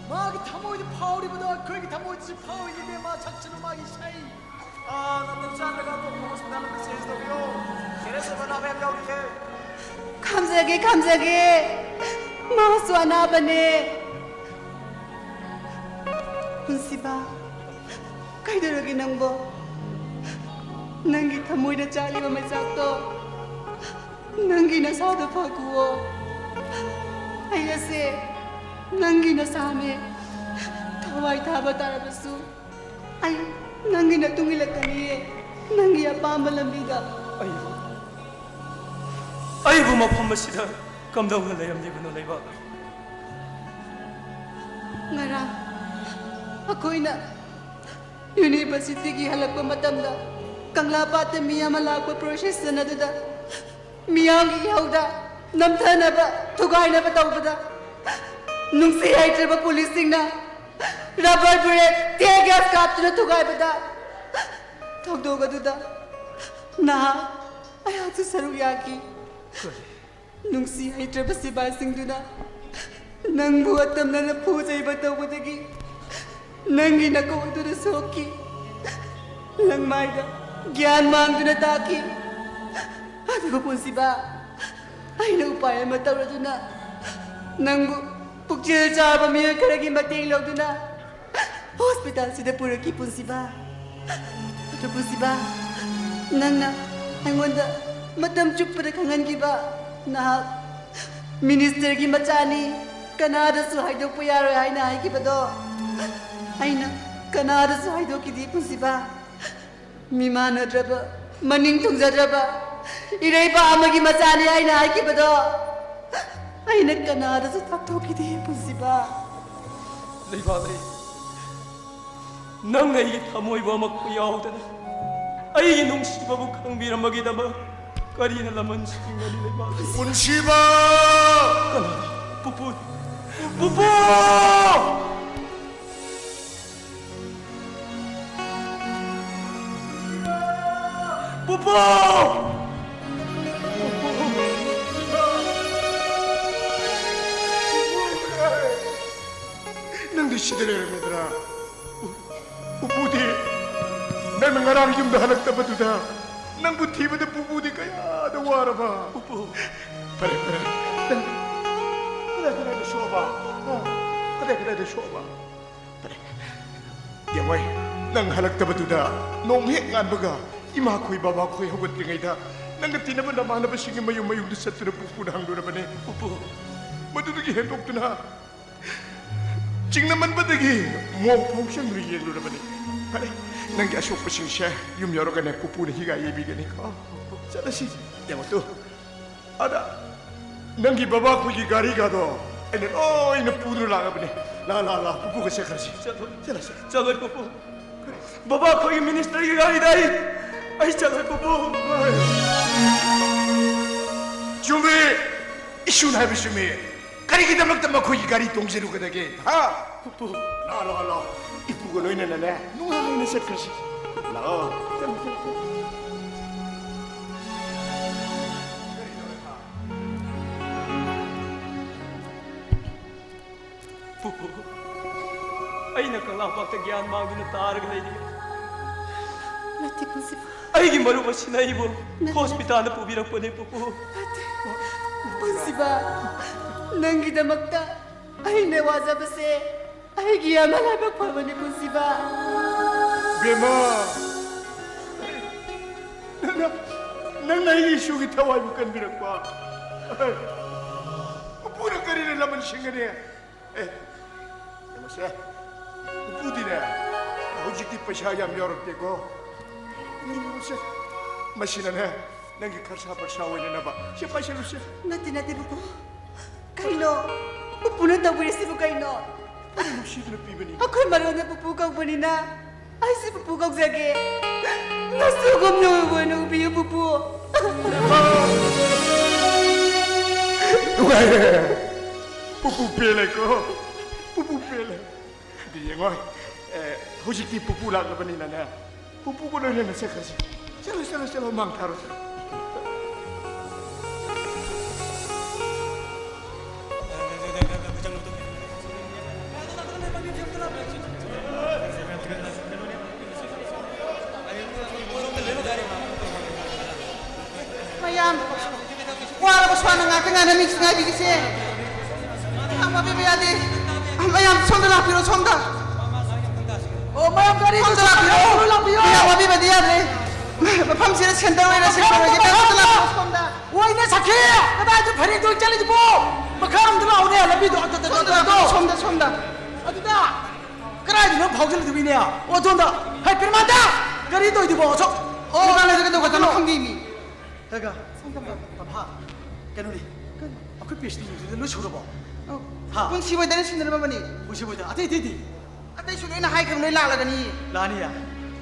ꯃꯥꯒꯤ ꯊꯃꯣꯏꯗ ꯐꯥꯎꯔꯤꯕꯗꯣ ꯑꯩꯈꯣꯏꯒꯤ ꯊꯃꯣꯏꯗꯁꯨ ꯐꯥꯎꯔꯤꯅꯤ ꯏꯕꯦꯝꯃ, ꯁꯛꯁꯅꯨ ꯃꯥꯒꯤ ꯏꯁꯩ꯫ ꯑꯥ, ꯅꯥꯇꯣꯟ ꯆꯥꯗ꯭ꯔꯒ ꯑꯇꯣꯞꯄ ꯍꯣꯁꯄꯤꯇꯥꯜ ꯑꯃꯗ ꯆꯦꯟꯖ ꯇꯧꯕꯤꯌꯣ꯫ ꯁꯦꯔꯤꯌꯁ ꯑꯣꯏꯕ ꯑꯅꯥꯕ ꯌꯥꯝ ꯌꯥꯎꯔꯤꯌꯦ꯫ ꯈꯥꯝꯖꯒꯦ, ꯈꯥꯝꯖꯒꯦ꯫ ꯃꯥꯁꯨ ꯑꯅꯥꯕꯅꯦ꯫ ꯄꯨꯟꯁꯤꯕ, ꯀꯩꯗꯧꯔꯒꯦ ꯅꯪꯕꯣ? ꯅꯪꯒꯤ ꯊꯃꯣꯏꯗ ꯆꯥꯛꯂꯤꯕ ꯃꯩꯆꯥꯛꯇꯣ ꯅꯪꯒꯤ ꯅꯁꯥꯗ ꯐꯈꯨꯋꯣ꯫ ꯑꯩ ꯑꯁꯦ ꯅꯪꯒꯤ ꯅꯁꯥꯅꯦ꯫ ꯊꯋꯥꯏ ꯊꯥꯕ ꯇꯥꯔꯕꯁꯨ ꯑꯩ ꯅꯪꯒꯤ ꯅꯇꯨꯡ ꯏꯜꯂꯛꯀꯅꯤꯌꯦ, ꯅꯪꯒꯤ ꯑꯄꯥꯝꯕ ꯂꯝꯕꯤꯗ꯫ ꯑꯩꯕꯨ, ꯑꯩꯕꯨ ꯃꯐꯝ ꯑꯁꯤꯗ ꯀꯝꯗꯧꯅ ꯂꯩꯔꯝꯂꯤꯕꯅꯣ, ꯂꯩꯕꯥꯛ? ꯉꯔꯥꯡ ꯑꯩꯈꯣꯏꯅ ꯌꯨꯅꯤꯚꯔꯁꯤꯇꯤꯒꯤ ꯍꯜꯂꯛꯄ ꯃꯇꯝꯗ ꯀꯪꯂꯥ ꯄꯥꯠꯇ ꯃꯤ ꯑꯃ ꯂꯥꯛꯄ ꯄ꯭ꯔꯣꯁꯦꯁꯟ ꯑꯗꯨꯗ ꯃꯤꯌꯥꯝꯒꯤ ꯏꯍꯧꯗ ꯅꯝꯊꯅꯕ, ꯊꯨꯒꯥꯏꯅꯕ ꯇꯧꯕꯗ ꯅꯨꯡꯁꯤ ꯍꯩꯇ꯭ꯔꯕ ꯄꯨꯂꯤꯁꯁꯤꯡꯅ ꯔꯕꯔ ꯕꯨꯂꯦꯠ, ꯇꯤꯌꯔ ꯒ꯭ꯌꯥꯁ ꯀꯥꯞꯇꯨꯅ ꯊꯨꯒꯥꯏꯕꯗ ꯊꯧꯗꯣꯛ ꯑꯗꯨꯗ ꯅꯍꯥꯛ ꯑꯩꯍꯥꯛꯁꯨ ꯁꯔꯨꯛ ꯌꯥꯈꯤ꯫ ꯀꯔꯤ? ꯅꯨꯡꯁꯤ ꯍꯩꯇ꯭ꯔꯕ ꯁꯤꯕꯥꯏꯁꯤꯡꯗꯨꯅ ꯅꯪꯕꯨ ꯑꯇꯝꯅꯅ ꯐꯨ ꯆꯩꯕ ꯇꯧꯕꯗꯒꯤ ꯅꯪꯒꯤ ꯅꯀꯣꯛ ꯑꯗꯨꯗ ꯁꯣꯛꯈꯤ꯫ ꯂꯪꯃꯥꯏꯗ ꯒ꯭ꯌꯥꯟ ꯃꯥꯡꯗꯨꯅ ꯇꯥꯈꯤ꯫ ꯑꯗꯨꯕꯨ ꯄꯨꯟꯁꯤꯕ, ꯑꯩꯅ ꯎꯄꯥꯏ ꯑꯃ ꯇꯧꯔꯗꯨꯅ ꯅꯪꯕꯨ ꯄꯨꯛꯆꯦꯜ ꯆꯥꯎꯔꯕ ꯃꯤꯑꯣꯏ ꯈꯔꯒꯤ ꯃꯇꯦꯡ ꯂꯧꯗꯨꯅ ꯍꯣꯁꯄꯤꯇꯥꯜꯁꯤꯗ ꯄꯨꯔꯛꯈꯤ ꯄꯨꯟꯁꯤꯕ꯫ ꯑꯗꯨ ꯄꯨꯟꯁꯤꯕ, ꯅꯪꯅ ꯑꯩꯉꯣꯟꯗ ꯃꯇꯝ ꯆꯨꯞꯄꯗ ꯈꯪꯍꯟꯈꯤꯕ ꯅꯍꯥꯛ ꯃꯤꯅꯤꯁꯇꯔꯒꯤ ꯃꯆꯥꯅꯤ, ꯀꯅꯥꯗꯁꯨ ꯍꯥꯏꯗꯣꯛꯄ ꯌꯥꯔꯣꯏ ꯍꯥꯏꯅ ꯍꯥꯏꯈꯤꯕꯗꯣ ꯑꯩꯅ ꯀꯅꯥꯗꯁꯨ ꯍꯥꯏꯗꯣꯛꯈꯤꯗꯦ ꯄꯨꯟꯁꯤꯕ꯫ ꯃꯤꯃꯥꯟꯅꯗ꯭ꯔꯕ, ꯃꯅꯤꯡ ꯊꯨꯡꯖꯗ꯭ꯔꯕ ꯏꯔꯩꯄꯥꯛ ꯑꯃꯒꯤ ꯃꯆꯥꯅꯤ ꯍꯥꯏꯅ ꯍꯥꯏꯈꯤꯕꯗꯣ ꯑꯩꯅ ꯀꯅꯥꯗꯁꯨ ꯇꯥꯛꯊꯣꯛꯈꯤꯗꯦ ꯄꯨꯟꯁꯤꯕ꯫ ꯂꯩꯕꯥꯛꯂꯩ, ꯅꯪꯅ ꯑꯩꯒꯤ ꯊꯃꯣꯏꯕꯨ ꯑꯃꯛꯄꯨ ꯌꯥꯎꯗꯅ ꯑꯩꯒꯤ ꯅꯨꯡꯁꯤꯕꯕꯨ ꯈꯪꯕꯤꯔꯝꯕꯒꯤꯗꯃꯛ ꯀꯔꯤꯅ ꯂꯃꯟꯁꯤꯡꯒꯅꯤ ꯂꯩꯕꯥꯛ? ꯄꯨꯟꯁꯤꯕ! ꯀꯅꯥꯅꯣ? ꯄꯨꯄꯨ! ꯄꯨꯄꯨ! ꯄꯨꯄꯨ! ꯅꯪꯗꯤ ꯁꯤꯗ ꯂꯩꯔꯝꯃꯤꯗ꯭ꯔꯥ? ꯄꯨꯄꯨꯗꯤ ꯅꯪꯅ ꯉꯔꯥꯡ ꯌꯨꯝꯗ ꯍꯜꯂꯛꯇꯕꯗꯨꯗ ꯅꯪꯕꯨ ꯊꯤꯕꯗ ꯄꯨꯄꯨꯗꯤ ꯀꯌꯥꯗ ꯋꯥꯔꯕ? ꯄꯨꯄꯨ꯫ ꯐꯔꯦ, ꯐꯔꯦ꯫ ꯅꯪ ꯀꯗꯥꯏ ꯀꯗꯥꯏꯗ ꯁꯣꯛꯑꯕ? ꯍꯥ? ꯀꯗꯥꯏ ꯀꯗꯥꯏꯗ ꯁꯣꯛꯑꯕ? ꯐꯔꯦ꯫ ꯌꯦꯡꯉꯣꯏ, ꯅꯪ ꯍꯜꯂꯛꯇꯕꯗꯨꯗ ꯅꯣꯡ ꯍꯦꯛ ꯉꯥꯟꯕꯒ ꯏꯃꯥꯈꯣꯏ ꯕꯕꯥꯈꯣꯏ ꯍꯧꯒꯠꯇ꯭ꯔꯤꯉꯩꯗ ꯅꯪꯒ ꯇꯤꯟꯅꯕ ꯅꯃꯥꯟꯅꯕꯁꯤꯡꯒꯤ ꯃꯌꯨꯝ ꯃꯌꯨꯝꯗ ꯆꯠꯇꯨꯅ ꯄꯨꯄꯨꯅ ꯍꯪꯂꯨꯔꯕꯅꯦ꯫ ꯄꯨꯄꯨ꯫ ꯃꯗꯨꯗꯒꯤ ꯍꯦꯟꯗꯣꯛꯇꯨꯅ ꯆꯤꯡꯅꯃꯟꯕꯗꯒꯤ ꯃꯣꯛ ꯐꯥꯎ ꯆꯪꯗꯨꯅ ꯌꯦꯡꯂꯨꯔꯕꯅꯤ꯫ ꯐꯔꯦ, ꯅꯪꯒꯤ ꯑꯁꯣꯛꯄꯁꯤꯡꯁꯦ ꯌꯨꯝ ꯌꯧꯔꯒꯅꯦ ꯄꯨꯄꯨꯅ ꯍꯤꯒꯥꯏ ꯌꯩꯕꯤꯒꯅꯤꯀꯣ꯫ ꯆꯠꯂꯁꯤ꯫ ꯌꯦꯡꯉꯣ ꯇꯨ꯫ ꯑꯗ ꯅꯪꯒꯤ ꯕꯕꯥ ꯑꯩꯈꯣꯏꯒꯤ ꯒꯥꯔꯤꯒꯗꯣ ꯑꯩꯅ ꯂꯣꯏꯅ ꯄꯨꯗꯨꯅ ꯂꯥꯛꯑꯕꯅꯦ꯫ ꯂꯥ, ꯂꯥ, ꯂꯥ, ꯄꯨꯄꯨꯒ ꯆꯠꯈ꯭ꯔꯁꯤ꯫ ꯆꯠꯂꯣ꯫ ꯆꯠꯂꯁꯤ꯫ ꯆꯠꯂꯣꯏ ꯄꯨꯄꯨ꯫ ꯕꯕꯥ ꯑꯩꯈꯣꯏꯒꯤ ꯃꯤꯅꯤꯁꯇꯔꯒꯤ ꯒꯥꯔꯤꯗ ꯑꯩ, ꯑꯩ ꯆꯠꯂꯣꯏ ꯄꯨꯄꯨ꯫ ꯆꯨꯝꯃꯤ꯫ ꯏꯁꯨꯅ ꯍꯥꯏꯕ ꯆꯨꯝꯃꯤ꯫ ꯀꯔꯤꯒꯤꯗꯃꯛꯇ ꯃꯈꯣꯏꯒꯤ ꯒꯥꯔꯤ ꯇꯣꯡꯖꯔꯨꯒꯗꯒꯦ? ꯍꯥ? ꯄꯨꯄꯨ꯫ ꯂꯥꯛꯑꯣ, ꯂꯥꯛꯑꯣ, ꯂꯥꯛꯑꯣ꯫ ꯏꯄꯨꯒ ꯂꯣꯏꯅꯅꯅꯦ ꯅꯨꯡꯉꯥꯏꯅ ꯆꯠꯈ꯭ꯔꯁꯤ꯫ ꯂꯥꯛꯑꯣ꯫ ꯆꯠꯂꯣ, ꯆꯠꯂꯣ, ꯆꯠꯂꯣ꯫ ꯄꯨꯄꯨ, ꯑꯩꯅ ꯀꯪꯂꯥꯄꯥꯛꯇ ꯒ꯭ꯌꯥꯟ ꯃꯥꯡꯗꯨꯅ ꯇꯥꯔꯒ ꯂꯩꯔꯤ꯫ ꯅꯠꯇꯦ, ꯄꯨꯟꯁꯤꯕ꯫ ꯑꯩꯒꯤ ꯃꯔꯨꯞ ꯑꯁꯤꯅ ꯑꯩꯕꯨ ꯅꯠꯇꯦ, ꯍꯣꯁꯄꯤꯇꯥꯜꯗ ꯄꯨꯕꯤꯔꯛꯄꯅꯦ, ꯄꯨꯄꯨ꯫ ꯅꯠꯇꯦ꯫ ꯄꯨꯟꯁꯤꯕ, ꯅꯪꯒꯤꯗꯃꯛꯇ ꯑꯩꯅ ꯋꯥꯖꯕꯁꯦ ꯑꯩꯒꯤ ꯌꯥꯝꯅ ꯂꯥꯏꯕꯛ ꯐꯕꯅꯤ, ꯄꯨꯟꯁꯤꯕ꯫ ꯕꯦꯝꯃ, ꯅꯪꯅ, ꯅꯪꯅ ꯑꯩꯒꯤ ꯏꯁꯨꯒꯤ ꯊꯋꯥꯏꯕꯨ ꯀꯟꯕꯤꯔꯛꯄ꯫ ꯄꯨꯄꯨꯅ ꯀꯔꯤꯅ ꯂꯃꯟ ꯁꯤꯡꯒꯅꯤ? ꯑꯦ, ꯌꯦꯡꯉꯨꯁꯦ꯫ ꯄꯨꯄꯨꯗꯤꯅꯦ, ꯍꯧꯖꯤꯛꯇꯤ ꯄꯩꯁꯥ ꯌꯥꯝ ꯌꯥꯎꯔꯛꯇꯦꯀꯣ꯫ ꯌꯦꯡꯉꯨꯁꯦ꯫ ꯃꯁꯤꯅꯅꯦ, ꯅꯪꯒꯤ ꯈꯔꯁꯥ ꯕꯔꯁꯥ ꯑꯣꯏꯅꯅꯕ꯫ ꯁꯤ ꯄꯥꯏꯁꯜꯂꯨꯁꯦ꯫ ꯅꯠꯇꯦ, ꯅꯠꯇꯦ, ꯄꯨꯄꯨ꯫ ꯀꯩꯅꯣ? ꯄꯨꯄꯨꯅ ꯇꯧꯕꯤꯔꯤꯁꯤꯕꯨ ꯀꯩꯅꯣ? ꯑꯩꯅ ꯅꯨꯡꯁꯤꯗꯨꯅ ꯄꯤꯕꯅꯤ꯫ ꯑꯩꯈꯣꯏ ꯃꯔꯣꯟꯗ ꯄꯨꯄꯨ ꯀꯧꯕꯅꯤꯅ ꯑꯩꯁꯨ ꯄꯨꯄꯨ ꯀꯧꯖꯒꯦ꯫ ꯅꯁꯨꯒꯨꯝꯅ ꯑꯣꯏꯅ ꯎꯕꯤꯌꯨ, ꯄꯨꯄꯨ꯫ ꯅꯨꯡꯉꯥꯏꯔꯦ꯫ ꯄꯨꯄꯨ ꯄꯦꯜꯂꯦꯀꯣ꯫ ꯄꯨꯄꯨ ꯄꯦꯜꯂꯦ꯫ ꯑꯗꯨ ꯌꯦꯡꯉꯣ, ꯑꯦ, ꯍꯧꯖꯤꯛꯇꯤ ꯄꯨꯄꯨ ꯂꯥꯛꯂꯕꯅꯤꯅꯅꯦ, ꯄꯨꯄꯨꯒ ꯂꯣꯏꯅꯅ ꯆꯠꯈ꯭ꯔꯁꯤ꯫ ꯆꯠꯂꯣ, ꯆꯠꯂꯣ, ꯆꯠꯂꯣ, ꯃꯥꯡ ꯊꯥꯔꯣ, ꯆꯠꯂꯣ꯫ ꯃꯌꯥꯝ, ꯋꯥꯔꯕ ꯁ꯭ꯋꯥꯅ ꯉꯥꯛꯇ ꯉꯥꯏꯅ ꯃꯤꯁꯤ ꯉꯥꯏꯕꯤꯒꯤꯁꯦ꯫ ꯃꯌꯥꯝ ꯋꯥꯕꯤꯕ ꯌꯥꯗꯦ꯫ ꯃꯌꯥꯝ ꯁꯣꯝꯗ ꯂꯥꯛꯄꯤꯔꯣ, ꯁꯣꯝꯗ꯫ ꯑꯣ, ꯃꯌꯥꯝ ꯒꯥꯔꯤꯗꯣ ꯁꯣꯝꯗ ꯂꯥꯛꯄꯤꯔꯣ꯫ ꯁꯣꯝꯗ ꯂꯥꯛꯄꯤꯔꯣ꯫ ꯃꯌꯥꯝ ꯋꯥꯕꯤꯕꯗꯤ ꯌꯥꯗ꯭ꯔꯦ꯫ ꯃꯐꯝꯁꯤꯗ ꯁꯦꯟꯇꯔ ꯑꯣꯏꯅ ꯁꯦꯝꯗꯣꯛꯑꯒꯦ꯫ ꯃꯌꯥꯝ ꯁꯣꯝꯗ ꯂꯥꯛꯄꯤꯔꯣ, ꯁꯣꯝꯗ꯫ ꯑꯣꯏꯅꯦ ꯁꯈꯤ! ꯀꯗꯥꯏꯗ ꯐꯔꯦꯗꯣ ꯆꯠꯂꯤꯗꯨꯕꯣ? ꯃꯈꯥꯔꯣꯝꯗ ꯂꯥꯛꯑꯣꯅꯦ, ꯂꯝꯕꯤꯗꯣ ꯑꯗꯣ, ꯑꯗꯣ, ꯁꯣꯝꯗ ꯑꯗꯣ, ꯂꯥꯛꯄꯤꯔꯣ, ꯑꯗꯣ꯫ ꯁꯣꯝꯗ, ꯁꯣꯝꯗ꯫ ꯑꯗꯨꯗ ꯀꯗꯥꯏꯗꯅꯣ ꯐꯥꯎꯖꯤꯜꯂꯤꯗꯨꯕꯤꯅꯦ? ꯑꯣ, ꯑꯗꯣꯝꯗ꯫ ꯍꯩ, ꯄꯤꯔꯃꯥꯟꯗ! ꯀꯔꯤ ꯇꯧꯔꯤꯗꯨꯕꯣ? ꯑꯁꯣꯛ! ꯑꯣ, ꯄꯤꯔꯃꯥꯟꯗ ꯀꯩꯗꯧꯕꯗꯅꯣ ꯈꯪꯗꯦꯃꯤ꯫ ꯍꯦꯒ, ꯇꯝꯐꯥ, ꯀꯩꯅꯣꯅꯤ꯫ ꯀꯩꯅꯣ? ꯑꯩꯈꯣꯏ ꯄꯦꯁꯇꯤꯁꯤꯡꯗꯨꯗ ꯂꯣꯏ ꯁꯨꯔꯕꯣ? ꯑꯣ, ꯍꯥ? ꯄꯨꯟꯁꯤ ꯃꯣꯏꯗꯅ ꯁꯤꯟꯅꯔꯝꯃꯕꯅꯤ꯫ ꯄꯨꯟꯁꯤ ꯃꯣꯏꯗ꯫ ꯑꯇꯩ, ꯑꯇꯩꯗꯤ? ꯑꯇꯩꯁꯨ ꯂꯣꯏꯅ ꯍꯥꯏꯈ꯭ꯔꯕꯅꯤ, ꯂꯣꯏ ꯂꯥꯛꯂꯒꯅꯤ꯫ ꯂꯥꯛꯑꯅꯤꯌꯦ?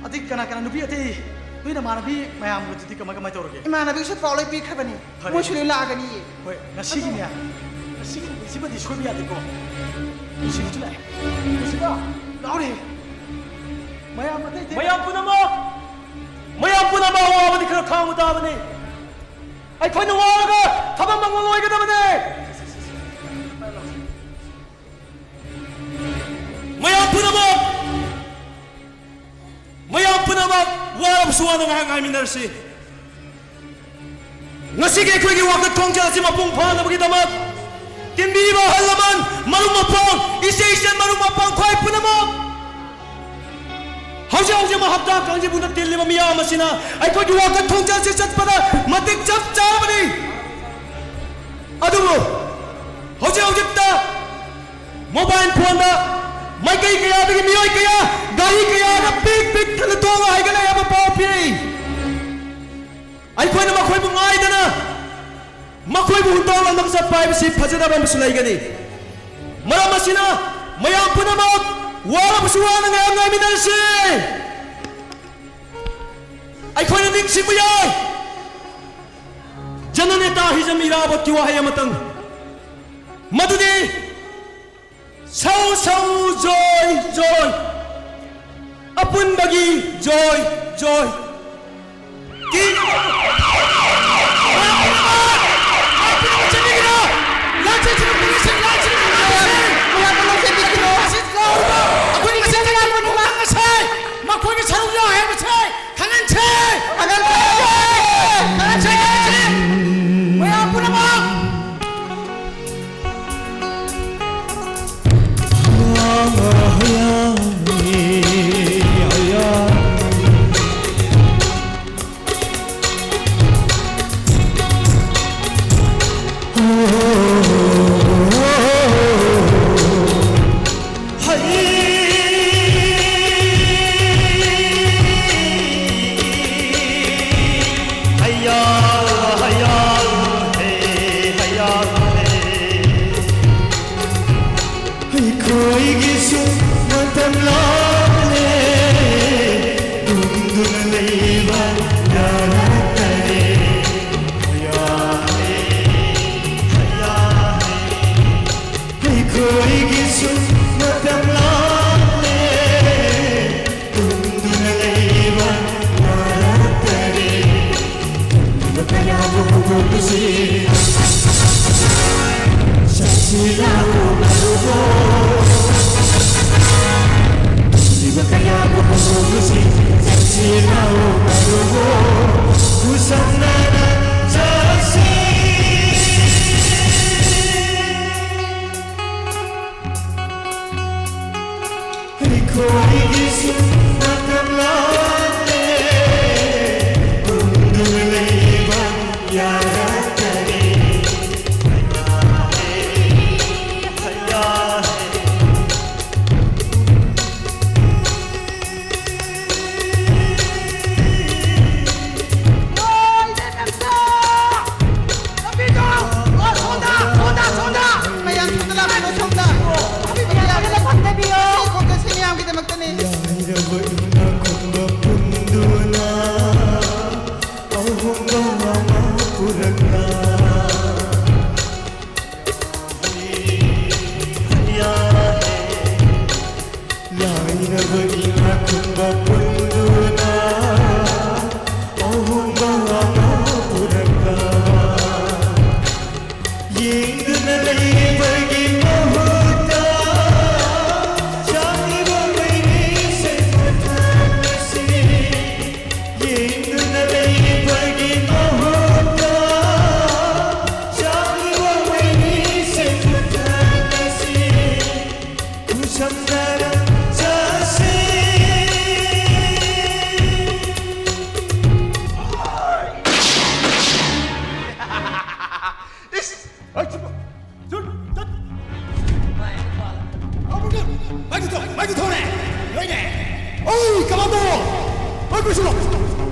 ꯑꯇꯩ ꯀꯅꯥ ꯀꯅꯥ, ꯅꯨꯄꯤ ꯑꯇꯩ, ꯅꯣꯏ ꯅꯃꯥꯟꯅꯕꯤ ꯃꯌꯥꯝꯒꯗꯨꯗꯤ ꯀꯃꯥꯏ, ꯀꯃꯥꯏ ꯇꯧꯔꯒꯦ? ꯏꯃꯥꯟꯅꯕꯤꯒꯤꯁꯨ ꯄꯥꯎ ꯂꯣꯏ ꯄꯤꯈ꯭ꯔꯕꯅꯤ꯫ ꯐꯔꯦ꯫ ꯃꯣꯏꯁꯨ ꯂꯣꯏ ꯂꯥꯛꯑꯒꯅꯤꯌꯦ꯫ ꯍꯣꯏ, ꯉꯁꯤꯒꯤꯅꯦ, ꯑꯗꯣ ꯉꯁꯤꯒꯤ ꯅꯨꯃꯤꯠꯁꯤꯃꯗꯤ ꯁꯣꯏꯕ ꯌꯥꯗꯦꯀꯣ꯫ ꯅꯨꯡꯁꯤꯕꯁꯨ ꯂꯥꯛꯑꯦ꯫ ꯅꯨꯡꯁꯤꯕ, ꯂꯥꯎꯔꯦ꯫ ꯃꯌꯥꯝ ꯑꯇꯩ ꯑꯇꯩ ꯃꯌꯥꯝ ꯄꯨꯝꯅꯃꯛ, ꯃꯌꯥꯝ ꯄꯨꯝꯅꯃꯛ ꯑꯋꯥꯕꯗꯤ ꯈꯔ ꯈꯥꯡꯕ ꯇꯥꯕꯅꯤ꯫ ꯑꯩꯈꯣꯏꯅ ꯋꯥꯔꯒ ꯊꯕꯛ ꯃꯪꯒꯣꯜ ꯑꯣꯏꯒꯗꯕꯅꯤ꯫ ꯃꯌꯥꯝ ꯄꯨꯝꯅꯃꯛ, ꯃꯌꯥꯝ ꯄꯨꯝꯅꯃꯛ ꯋꯥꯔꯕꯁꯨ ꯋꯥꯅ ꯉꯥꯏꯍꯥꯛ ꯉꯥꯏꯃꯤꯟꯅꯔꯁꯤ꯫ ꯉꯁꯤꯒꯤ ꯑꯩꯈꯣꯏꯒꯤ ꯋꯥꯀꯠ ꯈꯣꯡꯖꯦꯜ ꯑꯁꯤ ꯃꯄꯨꯡ ꯐꯥꯅꯕꯒꯤꯗꯃꯛ ꯇꯤꯟꯕꯤꯕ ꯑꯍꯜ ꯂꯃꯟ, ꯃꯔꯨꯞ ꯃꯄꯥꯡ, ꯏꯆꯦ ꯏꯆꯟ, ꯃꯔꯨꯞ ꯃꯄꯥꯡ ꯈ꯭ꯋꯥꯏ ꯄꯨꯝꯅꯃꯛ, ꯍꯧꯖꯤꯛ ꯍꯧꯖꯤꯛ ꯃꯍꯥꯛ ꯍꯛꯆꯥꯡ ꯀꯥꯡꯖꯩꯕꯨꯡꯗ ꯇꯤꯜꯂꯤꯕ ꯃꯤꯌꯥꯝ ꯑꯁꯤꯅ ꯑꯩꯈꯣꯏꯒꯤ ꯋꯥꯀꯠ ꯈꯣꯡꯖꯦꯜꯁꯤ ꯆꯠꯄꯗ ꯃꯇꯤꯛ ꯆꯞ ꯆꯥꯔꯕꯅꯤ꯫ ꯑꯗꯨꯕꯨ ꯍꯧꯖꯤꯛ ꯍꯧꯖꯤꯛꯇ ꯃꯣꯕꯥꯏꯜ ꯐꯣꯟꯗ ꯃꯥꯏꯀꯩ ꯀꯌꯥꯗꯒꯤ ꯃꯤꯑꯣꯏ ꯀꯌꯥ, ꯒꯥꯔꯤ ꯀꯌꯥꯗ ꯄꯤꯛ ꯄꯤꯛ ꯊꯟꯅ ꯇꯣꯡꯉ ꯍꯥꯏꯒꯠꯂꯛꯑꯦ ꯍꯥꯏꯕ ꯄꯥꯎ ꯄꯤꯔꯛꯏ꯫ ꯑꯩꯈꯣꯏꯅ ꯃꯈꯣꯏꯕꯨ ꯉꯥꯏꯗꯅ ꯃꯈꯣꯏꯕꯨ ꯍꯨꯟꯗꯣꯛꯂꯝꯂꯒ ꯆꯠꯄ ꯍꯥꯏꯕꯁꯤ ꯐꯖꯗꯕ ꯑꯃꯁꯨ ꯂꯩꯒꯅꯤ꯫ ꯃꯔꯝ ꯑꯁꯤꯅ ꯃꯌꯥꯝ ꯄꯨꯝꯅꯃꯛ ꯋꯥꯔꯕꯁꯨ ꯋꯥꯅ ꯉꯥꯏꯍꯥꯛ ꯉꯥꯏꯃꯤꯟꯅꯔꯁꯤ꯫ ꯑꯩꯈꯣꯏꯅ ꯅꯤꯡꯁꯤꯡꯕ ꯌꯥꯏ, ꯖꯅꯅꯦꯇꯥ ꯍꯤꯖꯝ ꯏꯔꯥꯕꯣꯠꯀꯤ ꯋꯥꯍꯩ ꯑꯃꯇꯪ, ꯃꯗꯨꯗꯤ ꯁꯧ ꯁꯧ ꯖꯣꯏ ꯖꯣꯏ, ꯑꯄꯨꯟꯕꯒꯤ ꯖꯣꯏ ꯖꯣꯏ꯫ ꯀꯤ-, ꯑꯩꯈꯣꯏꯒꯤ ꯃꯁꯦꯟ ꯀꯌꯥ ꯄꯨꯝꯅꯃꯛ ꯉꯁꯤ ꯃꯈꯣꯏꯒꯤ ꯁꯔꯨꯛ ꯌꯥꯎ ꯍꯥꯏꯕꯁꯦ ꯈꯪꯍꯟꯁꯦ! ꯈꯪꯍꯟꯁꯦ! ꯈꯪꯍꯟꯁꯦ! ꯃꯌꯥꯝ ꯄꯨꯝꯅꯃꯛ! ꯑꯩꯈꯣꯏꯒꯤꯁꯨ ꯃꯇꯝ ꯂꯥꯛꯂꯦ, ꯇꯨꯝꯗꯨꯅ ꯂꯩꯕ ꯌꯥꯔꯛꯇꯔꯦ꯫ ꯍꯌꯥ ꯍꯦ, ꯍꯌꯥ ꯍꯦ, ꯑꯩꯈꯣꯏꯒꯤꯁꯨ ꯃꯇꯝ ꯂꯥꯛꯂꯦ, ꯇꯨꯝꯗꯨꯅ ꯂꯩꯕ ꯌꯥꯔꯛꯇꯔꯦ꯫ ꯇꯨꯝꯂꯤꯕ ꯀꯌꯥꯕꯨ ꯍꯧꯗꯣꯛꯂꯨꯁꯤ꯫ ꯆꯠꯁꯤ ꯂꯥꯛꯑꯣ ꯃꯔꯨꯞ꯫ ꯇꯨꯝꯂꯤꯕ ꯀꯌꯥꯕꯨ ꯍꯧꯗꯣꯛꯂꯨꯁꯤ꯫ ꯆꯠꯁꯤ ꯂꯥꯛꯑꯣ ꯃꯔꯨꯞ꯫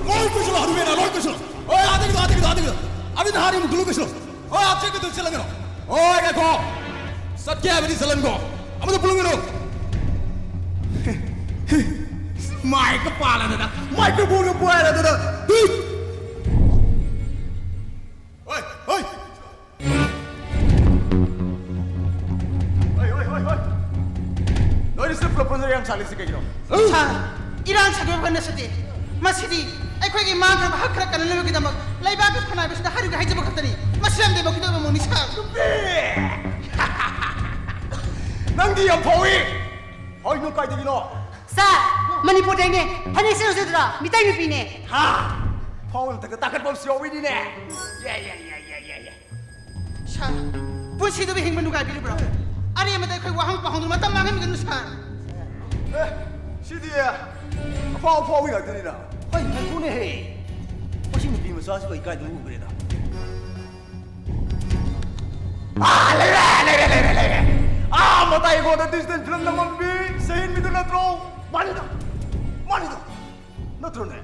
ꯂꯣꯏ ꯀꯣꯏꯁꯤꯜꯂꯣ, ꯍꯅꯨꯕꯦꯅ ꯂꯣꯏ ꯀꯣꯏꯁꯤꯜꯂꯣ꯫ ꯍꯣꯏ, ꯑꯥꯗꯒꯤꯗꯣ, ꯑꯥꯗꯒꯤꯗꯣ, ꯑꯥꯗꯒꯤꯗꯣ꯫ ꯑꯕꯤꯅ ꯍꯥꯔꯤ ꯑꯃꯨꯛ ꯂꯣꯏ ꯀꯣꯏꯁꯤꯜꯂꯣ꯫ ꯍꯣꯏ, ꯑꯥ ꯆꯠꯀꯗꯣ ꯆꯠꯂꯒꯅꯣ꯫ ꯍꯣꯏ, ꯉꯥꯏꯈꯣ꯫ ꯆꯠꯀꯦ ꯍꯥꯏꯕꯗꯤ ꯆꯠꯂꯟꯀꯣ꯫ ꯑꯃꯗ ꯄꯨꯜꯂꯨꯒꯅꯣ꯫ ꯃꯥꯏꯛꯀ ꯄꯥꯜꯂꯗꯅ, ꯃꯥꯏꯀ꯭ꯔꯣꯐꯣꯟꯒ ꯄꯥꯏꯔꯗꯅ꯫ ꯇꯨꯏꯠ! ꯍꯣꯏ, ꯍꯣꯏ꯫ ꯍꯣꯏ, ꯍꯣꯏ, ꯍꯣꯏ, ꯍꯣꯏ꯫ ꯅꯣꯏꯅ ꯁꯤ ꯄꯨꯂꯞ ꯄꯨꯟꯅ ꯌꯥꯝ ꯁꯥꯠꯂꯤꯁꯤ ꯀꯩꯒꯤꯅꯣ? ꯁꯥꯔ, ꯏꯔꯥꯡ ꯁꯥꯗꯣꯛꯄ ꯅꯠꯆꯗꯦ꯫ ꯃꯁꯤꯗꯤ ꯑꯩꯈꯣꯏꯒꯤ ꯃꯥꯡꯈ꯭ꯔꯕ ꯍꯛ ꯈꯔ ꯀꯟꯅꯅꯕꯒꯤꯗꯃꯛ ꯂꯩꯕꯥꯛꯀꯤ ꯈꯨꯟꯅꯥꯏꯕꯁꯤꯗ ꯍꯥꯏꯔꯤꯕ ꯍꯥꯏꯖꯕ ꯈꯛꯇꯅꯤ꯫ ꯃꯁꯤ ꯌꯥꯝ ꯂꯦꯝꯕ ꯈꯤꯗꯕ ꯃꯑꯣꯡꯅꯤ, ꯁꯥꯔ꯫ ꯅꯨꯄꯤ! ꯅꯪꯗꯤ ꯌꯥꯝ ꯐꯥꯎꯏ꯫ ꯍꯣꯏ, ꯅꯪ ꯀꯥꯏꯗꯒꯤꯅꯣ? ꯁꯥꯔ, ꯃꯅꯤꯄꯨꯔꯗꯩꯅꯦ꯫ ꯐꯅꯦꯛ ꯁꯦꯠꯂꯨꯁꯤꯗ꯭ꯔꯥ? ꯃꯤꯇꯩ ꯅꯨꯄꯤꯅꯦ꯫ ꯍꯥ? ꯐꯥꯎ ꯃꯊꯛꯇ ꯇꯥꯈꯠꯄ ꯑꯃꯁꯨ ꯌꯥꯎꯔꯤꯅꯤꯅꯦ꯫ ꯌꯥ, ꯌꯥ, ꯌꯥ, ꯌꯥ, ꯌꯥ, ꯌꯥ꯫ ꯁꯥꯔ, ꯄꯨꯟꯁꯤꯗꯨꯕꯨ ꯍꯤꯡꯕ ꯅꯨꯡꯉꯥꯏꯕꯤꯔꯤꯕ꯭ꯔꯣ? ꯑꯔꯦꯝꯕꯗ ꯑꯩꯈꯣꯏ ꯋꯥꯍꯪ ꯄꯥꯎꯍꯪꯗꯨꯅ ꯃꯇꯝ ꯃꯥꯡꯍꯟꯕꯤꯒꯅꯨ, ꯁꯥꯔ꯫ ꯑꯦ, ꯁꯤꯗꯤ ꯑꯐꯥꯎ ꯑꯐꯥꯎꯕꯤ ꯉꯥꯛꯇꯅꯤꯅ꯫ ꯍꯣꯏ, ꯉꯥꯏꯈꯣꯅꯦꯍꯦ꯫ ꯃꯁꯤ ꯅꯨꯄꯤ ꯃꯆꯥꯁꯤꯕꯨ ꯑꯩ ꯀꯥꯏꯗ ꯎꯈ꯭ꯔꯦꯗ? ꯑꯥ, ꯂꯩꯔꯦ, ꯂꯩꯔꯦ, ꯂꯩꯔꯦ, ꯂꯩꯔꯦ꯫ ꯑꯥ, ꯃꯇꯥꯏ ꯏꯪꯈꯣꯜꯗ digital film ꯅꯝꯃꯝꯕꯤ ꯁꯍꯤꯟꯃꯤꯗꯨ ꯅꯠꯇ꯭ꯔꯣ? ꯃꯥꯅꯤꯗ, ꯃꯥꯅꯤꯗ꯫ ꯅꯠꯇ꯭ꯔꯣꯅꯦ?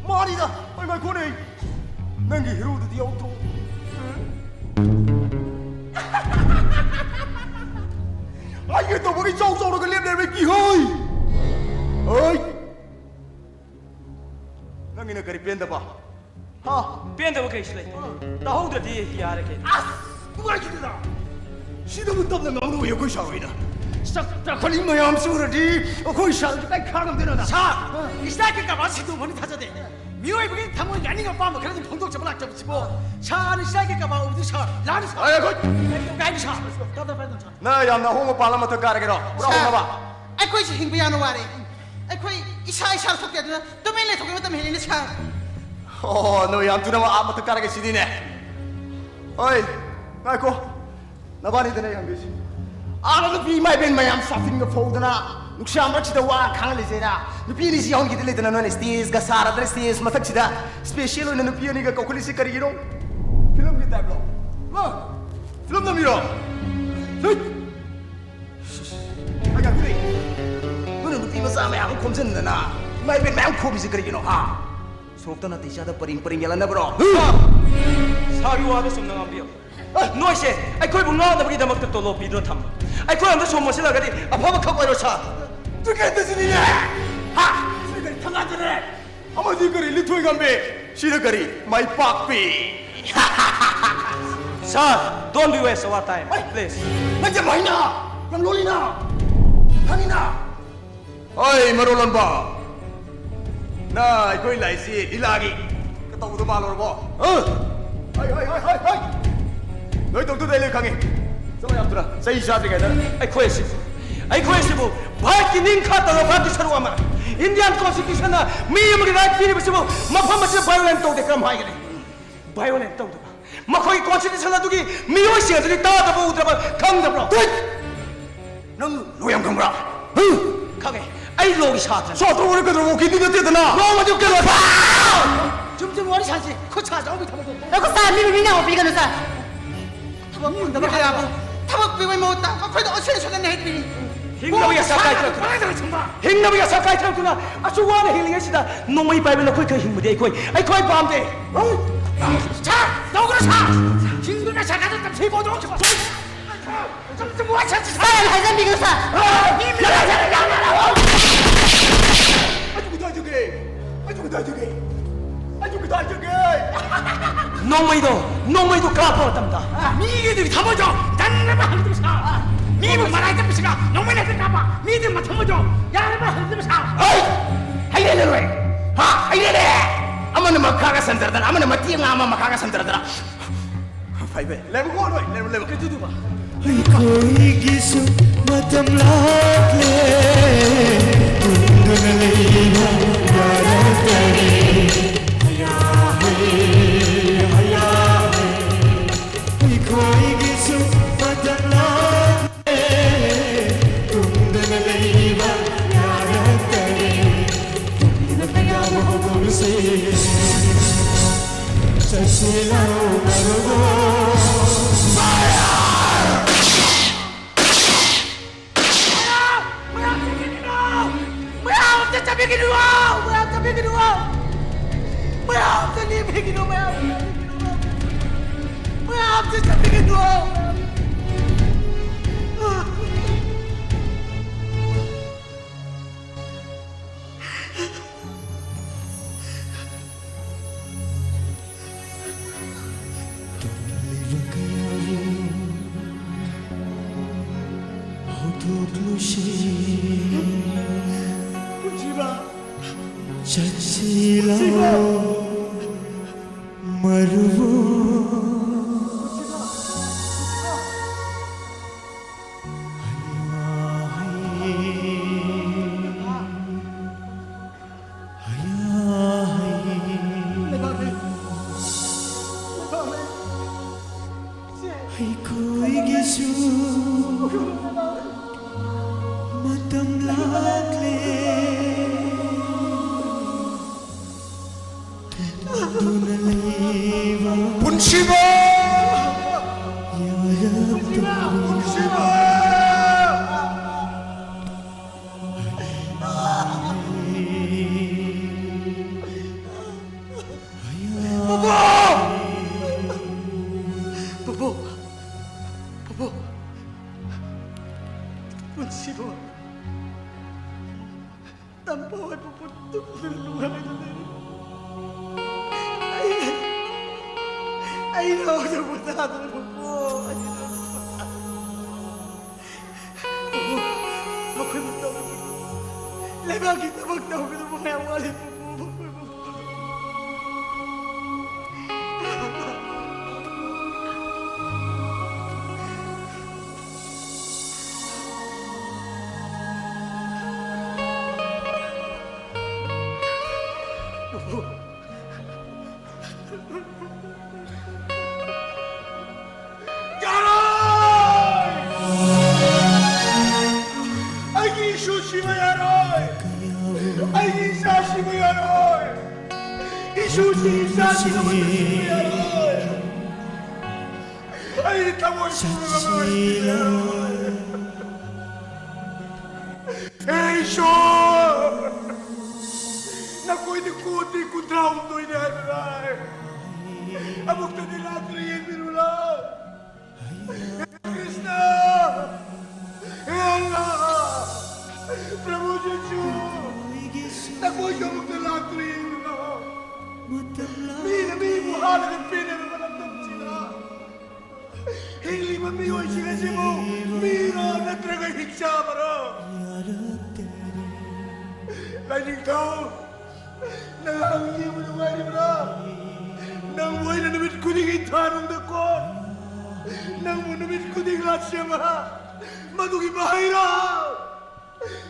ꯃꯥꯅꯤꯗ꯫ ꯑꯩ ꯉꯥꯏꯈꯣꯅꯦ꯫ ꯅꯪꯒꯤ ꯍꯤꯔꯣꯗꯨꯗꯤ ꯌꯥꯎꯗ꯭ꯔꯣ? ꯍꯥꯏꯒꯦ ꯇꯧꯕꯒ ꯏꯆꯥꯎ ꯆꯥꯎꯔꯒ ꯂꯦꯞ ꯂꯩꯔꯝꯃꯦ, ꯀꯤꯍꯣꯏ! ꯍꯣꯏ! ꯅꯪꯒꯤꯅ ꯀꯔꯤ ꯄꯦꯟꯗꯕ? ꯍꯥ? ꯄꯦꯟꯗꯕ ꯀꯩꯁꯨ ꯂꯩꯇꯦ꯫ ꯇꯥꯍꯧꯗ꯭ꯔꯗꯤ ꯌꯥꯔꯦ ꯀꯩꯅꯣ꯫ ꯑꯁ! ꯅꯨꯡꯉꯥꯏꯈꯤꯗꯅ! ꯁꯤꯗꯕꯨ ꯇꯞꯅ ꯉꯥꯡꯅꯧ ꯑꯩꯈꯣꯏ ꯁꯥꯔ ꯍꯣꯏꯅ꯫ ꯆꯥꯛ ꯆꯥꯈꯠꯂꯤ ꯃꯌꯥꯝꯁꯤ ꯎꯔꯗꯤ ꯑꯩꯈꯣꯏ ꯁꯥꯔ ꯍꯣꯏꯁꯨ ꯀꯩ ꯈꯥꯡꯉꯝꯗꯣꯏꯅꯣꯗ? ꯁꯥꯔ, ꯏꯁꯂꯥꯏꯠꯀꯤ ꯀꯕꯥꯔ ꯁꯤꯟꯗꯣꯛꯄꯅꯤ ꯊꯥꯖꯗꯦ꯫ ꯃꯤꯑꯣꯏꯕꯒꯤ ꯊꯃꯣꯏꯒꯤ ꯑꯅꯤꯡ ꯑꯄꯥꯝꯕ ꯈꯔꯗꯤ ꯐꯣꯡꯗꯣꯛꯆꯕ ꯂꯥꯛꯆꯕꯁꯤꯕꯨ꯫ ꯁꯥꯔꯅ ꯏꯁꯂꯥꯏꯠꯀꯤ ꯀꯕꯥꯔ ꯎꯕꯗꯨ ꯁꯥꯔ ꯂꯥꯟꯅ ꯁꯥꯔ꯫ ꯑꯦ, ꯑꯩꯈꯣꯏ ꯀꯩ ꯇꯧꯒꯦ ꯍꯥꯏꯅꯣ ꯁꯥꯔ? ꯇꯞ ꯇꯞ ꯇꯞ ꯇꯞ ꯁꯥꯔ꯫ ꯅꯪ ꯌꯥꯝꯅ ꯑꯍꯣꯡꯕ ꯄꯥꯜ ꯑꯃ ꯊꯛ ꯀꯥꯔꯒꯦꯔꯣ? ꯄꯨꯔꯥ ꯁꯥꯔ, ꯍꯣꯡꯅꯕ꯫ ꯑꯩꯈꯣꯏꯁꯦ ꯍꯤꯡꯕ ꯌꯥꯝꯅ ꯋꯥꯔꯦ꯫ ꯑꯩꯈꯣꯏ ꯏꯁꯥ ꯏꯁꯥ ꯁꯣꯛꯇꯦ ꯑꯗꯨꯅ ꯇꯨꯃꯤꯟ ꯂꯩꯊꯣꯛꯄꯒꯤ ꯃꯇꯝ ꯍꯦꯜꯂꯦꯅꯦ ꯁꯥꯔ꯫ ꯑꯣ, ꯅꯣꯏ ꯌꯥꯝ ꯊꯨꯅ ꯑꯥ ꯃꯊꯛ ꯀꯥꯔꯒꯦ ꯁꯤꯅꯤꯅꯦ꯫ ꯍꯣꯏ, ꯉꯥꯏꯈꯣ꯫ ꯅꯕꯥꯅꯤꯗꯅꯦ ꯑꯩ ꯍꯪꯗꯣꯏꯁꯤ꯫ ꯑꯥꯗ ꯅꯨꯄꯤ ꯏꯃꯥ ꯏꯕꯦꯟ ꯃꯌꯥꯝ ꯁꯥꯐꯤꯟꯒ ꯐꯧꯗꯅ ꯅꯨꯡꯁꯥ ꯃꯔꯛꯁꯤꯗ ꯋꯥ ꯈꯥꯡꯂꯤꯁꯦꯅ ꯅꯨꯄꯤ ꯑꯅꯤꯁꯤ ꯌꯥꯎꯍꯟꯈꯤꯗ ꯂꯩꯗꯅ ꯅꯣꯏꯅ stageꯒ ꯁꯥꯔꯗꯅ stage ꯃꯊꯛꯁꯤꯗ special ꯑꯣꯏꯅ ꯅꯨꯄꯤ ꯑꯅꯤꯒ ꯀꯧꯈꯠꯂꯤꯁꯤ ꯀꯔꯤꯒꯤꯅꯣ? Filmꯒꯤ typeꯂꯣ? ꯍꯥ? Film ꯅꯝꯃꯤꯔꯣ? ꯁꯨꯠ! ꯑꯩ ꯉꯥꯏꯈꯣꯅꯦ꯫ ꯅꯣꯏꯅ ꯅꯨꯄꯤ ꯃꯆꯥ ꯃꯌꯥꯝ ꯑꯃ ꯈꯣꯝꯖꯤꯟꯗꯅ ꯏꯃꯥ ꯏꯕꯦꯟ ꯃꯌꯥꯝ ꯈꯣꯝꯃꯤꯁꯤ ꯀꯔꯤꯒꯤꯅꯣ, ꯍꯥ? ꯁꯣꯔꯣꯛꯇ ꯅꯥꯇꯩ ꯆꯥꯗ ꯄꯔꯤꯡ ꯄꯔꯤꯡ ꯌꯥꯜꯂꯟꯅꯕ꯭ꯔꯣ? ꯁꯥꯔ, ꯁꯥꯔꯒꯤ ꯋꯥꯗꯣ ꯆꯨꯝꯅ ꯉꯥꯡꯕꯤꯌꯨ꯫ ꯑꯦ! ꯅꯣꯏꯁꯦ ꯑꯩꯈꯣꯏꯕꯨ ꯉꯥꯡꯅꯕꯒꯤꯗꯃꯛꯇ ꯇꯣꯂꯣꯞ ꯄꯤꯗꯨꯅ ꯊꯝꯕ꯫ ꯑꯩꯈꯣꯏ ꯑꯝꯇ ꯁꯣꯝ ꯃꯣꯠꯁꯤꯜꯂꯒꯗꯤ ꯑꯐꯕ ꯈꯛ ꯑꯣꯏꯔꯣꯏ, ꯁꯥꯔ꯫ ꯇꯤꯀꯦꯠꯇꯁꯤꯅꯤꯅꯦ! ꯍꯥ? ꯁꯤꯗ ꯊꯪꯒꯥꯗꯔꯦ! ꯑꯃꯗꯤ ꯀꯔꯤ ꯂꯤꯊꯣꯏ ꯉꯝꯕꯤ? ꯁꯤꯗ ꯀꯔꯤ ꯃꯥꯏ ꯄꯥꯛꯄꯤ? ꯁꯥꯔ, don't be waste our time, please. ꯅꯠꯇꯦ, ꯚꯥꯏꯅ ꯌꯥꯝ ꯂꯣꯜꯂꯤꯅ, ꯈꯪꯉꯤꯅ꯫ ꯍꯣꯏ, ꯃꯔꯣꯜ ꯂꯣꯟꯕ꯫ ꯅ ꯑꯩꯈꯣꯏ ꯂꯥꯏꯁꯤ ꯂꯤꯂꯥꯒꯤ ꯇꯧꯕꯗꯣ ꯃꯥꯜꯂꯨꯔꯕꯣ? ꯍ? ꯍꯣꯏ, ꯍꯣꯏ, ꯍꯣꯏ, ꯍꯣꯏ, ꯍꯣꯏ꯫ ꯅꯣꯏ ꯇꯧꯗꯨꯗ ꯑꯩ ꯂꯣꯏ ꯈꯪꯉꯤ꯫ ꯆꯠꯂꯣ ꯌꯥꯝ ꯊꯨꯅ꯫ ꯆꯩ ꯆꯥꯗ꯭ꯔꯤꯉꯩꯗ꯫ ꯑꯩꯈꯣꯏ ꯑꯁꯤꯕꯨ, ꯑꯩꯈꯣꯏ ꯑꯁꯤꯕꯨ ꯚꯥꯔꯠꯀꯤ ꯅꯤꯡꯈꯥ ꯇꯝꯕ ꯚꯥꯔꯠꯀꯤ ꯁꯔꯨꯛ ꯑꯃ꯫ Indian Constitution ꯅ ꯃꯤ ꯑꯃꯒꯤ right ꯄꯤꯔꯤꯕꯁꯤꯕꯨ ꯃꯐꯝ ꯑꯁꯤꯗ violate ꯇꯧꯗꯦ ꯀꯔꯝ ꯍꯥꯏꯒꯅꯤ? Violate ꯇꯧꯗꯕ꯫ ꯃꯈꯣꯏꯒꯤ Constitution ꯑꯗꯨꯒꯤ ꯃꯤꯑꯣꯏꯁꯤꯡ ꯑꯗꯨꯗꯤ ꯇꯥꯗꯕ ꯎꯗ꯭ꯔꯕ ꯈꯪꯗꯕ꯭ꯔꯣ? ꯇꯨꯠ! ꯅꯪ law ꯌꯥꯝ ꯈꯪꯕ꯭ꯔꯥ? ꯍꯨ! ꯈꯪꯉꯦ꯫ ꯑꯩ law ꯒꯤ ꯁꯥꯇ꯭ꯔꯅꯤ꯫ ꯁꯥꯇ꯭ꯔ ꯑꯣꯏꯔꯒ ꯀꯩꯗꯧꯔꯕ? ꯎꯀꯤꯜꯗꯤ ꯅꯠꯇꯦꯗꯅ꯫ ꯅꯣꯡꯃꯗꯤ ꯎꯀꯤꯜ ꯑꯣꯏꯕ! ꯆꯨꯝ ꯆꯨꯝ ꯋꯥꯔꯤ ꯁꯥꯁꯤ꯫ ꯈꯨꯠ ꯁꯥ ꯆꯥꯎꯕꯤ ꯊꯕꯛꯇꯣ꯫ ꯉꯥꯏꯈꯣ ꯁꯥꯔ, ꯃꯤꯕꯨ ꯃꯤꯅ ꯍꯧꯕꯤꯒꯅꯨ ꯁꯥꯔ꯫ ꯊꯕꯛ ꯐꯪꯗꯕ ꯀꯌꯥꯕꯨ ꯊꯕꯛ ꯄꯤꯕꯒꯤ ꯃꯍꯨꯠꯇ ꯃꯈꯣꯏꯗ ꯑꯣꯠꯁꯤꯟ ꯁꯣꯏꯗꯅ ꯍꯦꯛ ꯄꯤꯔꯤ꯫ ꯍꯤꯡꯅꯕꯒꯤ ꯑꯁꯥ ꯀꯥꯏꯊꯔꯛꯇꯨꯅ, ꯍꯤꯡꯅꯕꯒꯤ ꯑꯁꯥ ꯀꯥꯏꯊꯔꯛꯇꯨꯅ ꯑꯁꯨꯛ ꯋꯥꯅ ꯍꯤꯡꯂꯤꯉꯩꯁꯤꯗ ꯅꯣꯡꯃꯩ ꯄꯥꯏꯕ ꯅꯈꯣꯏ ꯈꯔ ꯍꯤꯡꯕꯗꯤ ꯑꯩꯈꯣꯏ, ꯑꯩꯈꯣꯏ ꯄꯥꯝꯗꯦ꯫ ꯁꯥꯔ, ꯇꯧꯒꯅꯨ ꯁꯥꯔ! ꯍꯤꯡꯗꯨꯅ ꯁꯔꯀꯥꯔꯗ ꯇꯝꯊꯤꯕ ꯍꯧꯗꯣꯛꯈꯤꯕ꯫ ꯁꯥꯔ, ꯍꯥꯏꯖꯟꯕꯤꯒꯅꯨ ꯁꯥꯔ! ꯑꯩꯕꯨ ꯀꯗꯥꯏꯗꯒꯤ? ꯑꯩꯕꯨ ꯀꯗꯥꯏꯗꯒꯤ? ꯑꯩꯕꯨ ꯀꯗꯥꯏꯗꯒꯤ? ꯅꯣꯡꯃꯩꯗꯣ, ꯅꯣꯡꯃꯩꯗꯣ ꯀꯥꯞꯄ ꯃꯇꯝꯗ꯫ ꯃꯤꯒꯤ ꯊꯃꯣꯏꯗꯣ ꯇꯟꯅꯕ ꯍꯪꯗꯨ ꯁꯥ꯫ ꯃꯤꯕꯨ ꯃꯔꯥꯏ ꯆꯠꯄꯁꯤꯒ ꯅꯣꯡꯃꯩ ꯍꯦꯛꯇ ꯀꯥꯞꯄ꯫ ꯃꯤꯗꯤ ꯃꯊꯃꯣꯏꯗꯣ ꯌꯥꯅꯕ ꯍꯪꯗꯨ ꯁꯥ꯫ ꯍꯩ! ꯍꯩꯔꯦꯅꯦ ꯅꯣꯏ! ꯍꯥ? ꯍꯩꯔꯦꯅꯦ! ꯑꯃꯅ ꯃꯈꯥꯒ ꯁꯟꯗ꯭ꯔꯗꯅ, ꯑꯃꯅ ꯃꯇꯦꯛ ꯉꯥ ꯑꯃ ꯃꯈꯥꯒ ꯁꯟꯗ꯭ꯔꯗꯅ꯫ ꯐꯩ, ꯐꯩ꯫ ꯂꯩꯕꯀꯣ ꯅꯣꯏ, ꯂꯩꯕ, ꯂꯩꯕ꯫ ꯀꯩꯗꯧꯗꯨꯕ? ꯑꯩꯈꯣꯏꯒꯤꯁꯨ ꯃꯇꯝ ꯂꯥꯛꯂꯦ, ꯇꯨꯝꯗꯨꯅ ꯂꯩꯕ ꯌꯥꯔꯛꯇꯔꯦ꯫ ꯍꯌꯥ ꯍꯦ, ꯍꯌꯥ ꯍꯦ, ꯑꯩꯈꯣꯏꯒꯤꯁꯨ ꯃꯇꯝ ꯂꯥꯛꯂꯦ, ꯇꯨꯝꯗꯨꯅ ꯂꯩꯕ ꯌꯥꯔꯛꯇꯔꯦ꯫ ꯇꯨꯝꯗꯨꯅ ꯀꯌꯥꯕꯨ ꯍꯧꯒꯠꯂꯨꯁꯦ꯫ ꯆꯠꯁꯤꯜꯂꯣ ꯃꯔꯨꯞ꯫ ꯃꯌꯥꯝ! ꯃꯌꯥꯝ ꯆꯠꯄꯤꯒꯅꯨ! ꯃꯌꯥꯝ ꯑꯝꯇ ꯆꯠꯄꯤꯒꯅꯨ! ꯄꯨꯟꯁꯤꯕ! ꯆꯠꯁꯤꯂꯣ ꯄꯨꯟꯁꯤꯕ! ꯃꯔꯨꯕꯨ꯫ ꯄꯨꯟꯁꯤꯕ! ꯄꯨꯟꯁꯤꯕ! ꯂꯩꯕꯥꯛꯂꯩ! ꯂꯩꯕꯥꯛꯂꯩ! ꯑꯩꯈꯣꯏꯒꯤꯁꯨ ꯃꯇꯝ ꯂꯥꯛꯂꯦ꯫ ꯇꯨꯝꯗꯨꯅ ꯂꯩꯕ ꯄꯨꯟꯁꯤꯕ! ꯌꯥꯔꯛꯇꯕ ꯄꯨꯟꯁꯤꯕ! ꯄꯨꯄꯨ! ꯄꯨꯄꯨ! ꯄꯨꯄꯨ! ꯄꯨꯟꯁꯤꯕ! ꯇꯝꯐꯥꯎ ꯍꯣꯏ ꯄꯨꯄꯨ ꯇꯨꯝꯗꯨꯅ ꯅꯨꯡꯉꯥꯏꯅ ꯂꯩꯔꯤ꯫ ꯑꯩ, ꯑꯩ ꯂꯧꯗ ꯄꯣꯊꯥꯗꯅ ꯄꯨꯄꯨ, ꯑꯩ ꯂꯧꯗ ꯄꯣꯊꯥꯗꯅ꯫ ꯄꯨꯄꯨ, ꯃꯈꯣꯏꯕꯨ ꯇꯧꯒꯗꯕ, ꯂꯩꯕꯥꯛꯀꯤ ꯊꯕꯛ ꯇꯧꯒꯗꯕ ꯃꯌꯥꯝ ꯋꯥꯠꯂꯤ ꯄꯨꯄꯨ, ꯃꯈꯣꯏꯕꯨ꯫ ꯌꯥꯔꯣꯏ! ꯑꯩꯒꯤ ꯏꯁꯨ ꯁꯤꯕ ꯌꯥꯔꯣꯏ! ꯑꯩꯒꯤ ꯏꯆꯥ ꯁꯤꯕ ꯌꯥꯔꯣꯏ! ꯏꯁꯨꯁꯤ ꯏꯆꯥꯁꯤ ꯑꯃꯠꯇ ꯁꯤꯕ ꯌꯥꯔꯣꯏ! ꯑꯩ ꯊꯃꯣꯏ ꯄꯨꯝꯅꯃꯛ ꯂꯣꯏ ꯁꯤꯕ ꯌꯥꯔꯣꯏ! ꯍꯦ ꯏꯁꯣꯔ! ꯅꯈꯣꯏꯗꯤ ꯀꯣꯇꯤ ꯀꯨꯟꯊ꯭ꯔꯥ ꯍꯨꯝꯗꯣꯏꯅꯤ ꯍꯥꯏꯕ ꯂꯥꯏ꯫ ꯑꯃꯨꯛꯇꯗꯤ ꯂꯥꯛꯇꯨꯅ ꯌꯦꯡꯕꯤꯔꯨ ꯂꯥꯎ꯫ ꯍꯦ ꯀ꯭ꯔꯤꯁꯅ! ꯍꯦ ꯑꯜꯂꯥ! ꯄ꯭ꯔꯚꯨ ꯖꯤꯁꯨ! ꯅꯈꯣꯏꯁꯨ ꯑꯃꯨꯛꯇ ꯂꯥꯛꯇꯨꯅ ꯌꯦꯡꯕꯤꯔꯨ ꯂꯥꯎ꯫ ꯃꯤꯅ ꯃꯤꯕꯨ ꯍꯥꯠꯂꯒ ꯄꯦꯟꯅꯕ ꯃꯇꯝꯁꯤꯗ ꯍꯤꯡꯂꯤꯕ ꯃꯤꯑꯣꯏꯁꯤꯡ ꯑꯁꯤꯕꯨ ꯃꯤꯔꯣ ꯅꯠꯇ꯭ꯔꯒ ꯍꯤꯡꯆꯥꯕꯔꯣ? ꯅꯤꯡꯊꯧ, ꯅꯪ ꯌꯦꯡꯕ ꯅꯨꯡꯉꯥꯏꯔꯤꯕ꯭ꯔꯥ? ꯅꯪꯕꯨ ꯑꯩꯅ ꯅꯨꯃꯤꯠ ꯈꯨꯗꯤꯡꯒꯤ ꯊꯥꯅꯨꯡꯗ ꯀꯣꯟ, ꯅꯪꯕꯨ ꯅꯨꯃꯤꯠ ꯈꯨꯗꯤꯡ ꯂꯥꯠꯁꯦꯝ ꯃꯍꯥ, ꯃꯗꯨꯒꯤ ꯃꯍꯩꯔꯣ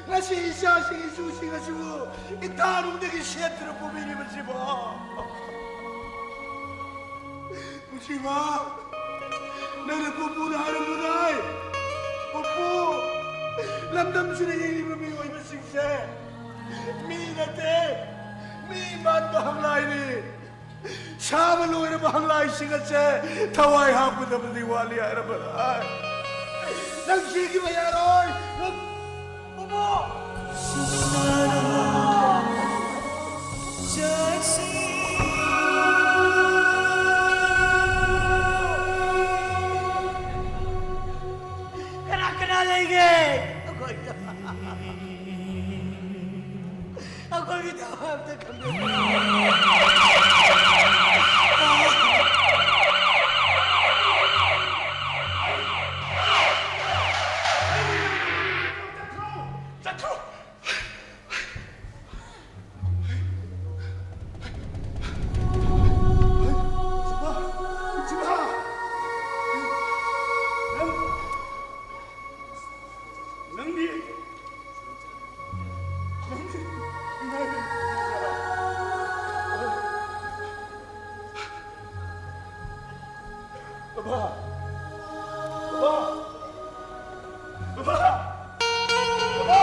ꯉꯁꯤ ꯏꯆꯥꯁꯤꯡ ꯏꯁꯨꯁꯤꯡ ꯑꯁꯤꯕꯨ ꯏꯊꯥꯅꯨꯡꯗꯒꯤ ꯁꯦꯠꯇꯨꯅ ꯄꯨꯕꯤꯔꯤꯕꯁꯤꯕꯣ? ꯅꯨꯡꯁꯤꯕ, ꯅꯪꯅ ꯄꯨꯄꯨꯗ ꯍꯥꯏꯔꯝꯕꯗꯥꯏ? ꯄꯨꯄꯨ, ꯂꯝꯗꯝꯁꯤꯗ ꯌꯦꯡꯂꯤꯕ ꯃꯤꯑꯣꯏꯕꯁꯤꯡꯁꯦ ꯃꯤ ꯅꯠꯇꯦ, ꯃꯤ ꯃꯥꯟꯕ ꯍꯪꯂꯥꯏꯅꯤ꯫ ꯁꯥꯕ ꯂꯣꯏꯔꯕ ꯍꯪꯂꯥꯏꯁꯤꯡ ꯑꯁꯦ ꯊꯋꯥꯏ ꯍꯥꯞꯀꯗꯕꯗꯤ ꯋꯥꯠꯂꯤ ꯍꯥꯏꯔꯕꯗꯥꯏ? ꯅꯪ ꯁꯤꯈꯤꯕ ꯌꯥꯔꯣꯏ꯫ ꯄꯨꯄꯨ! ꯀꯅꯥ ꯀꯅꯥ ꯂꯩꯒꯦ? ꯑꯩꯈꯣꯏ, ꯑꯩꯈꯣꯏꯒꯤ ꯊꯋꯥꯏ ꯑꯝꯇ ꯈꯪꯕꯤꯌꯨ꯫ ꯆꯠꯈ꯭ꯔꯣ! ꯆꯠꯈ꯭ꯔꯣ! ꯅꯪꯗꯤ, ꯅꯪꯗꯤ, ꯕꯕꯥ! ꯕꯕꯥ! ꯕꯕꯥ! ꯕꯕꯥ!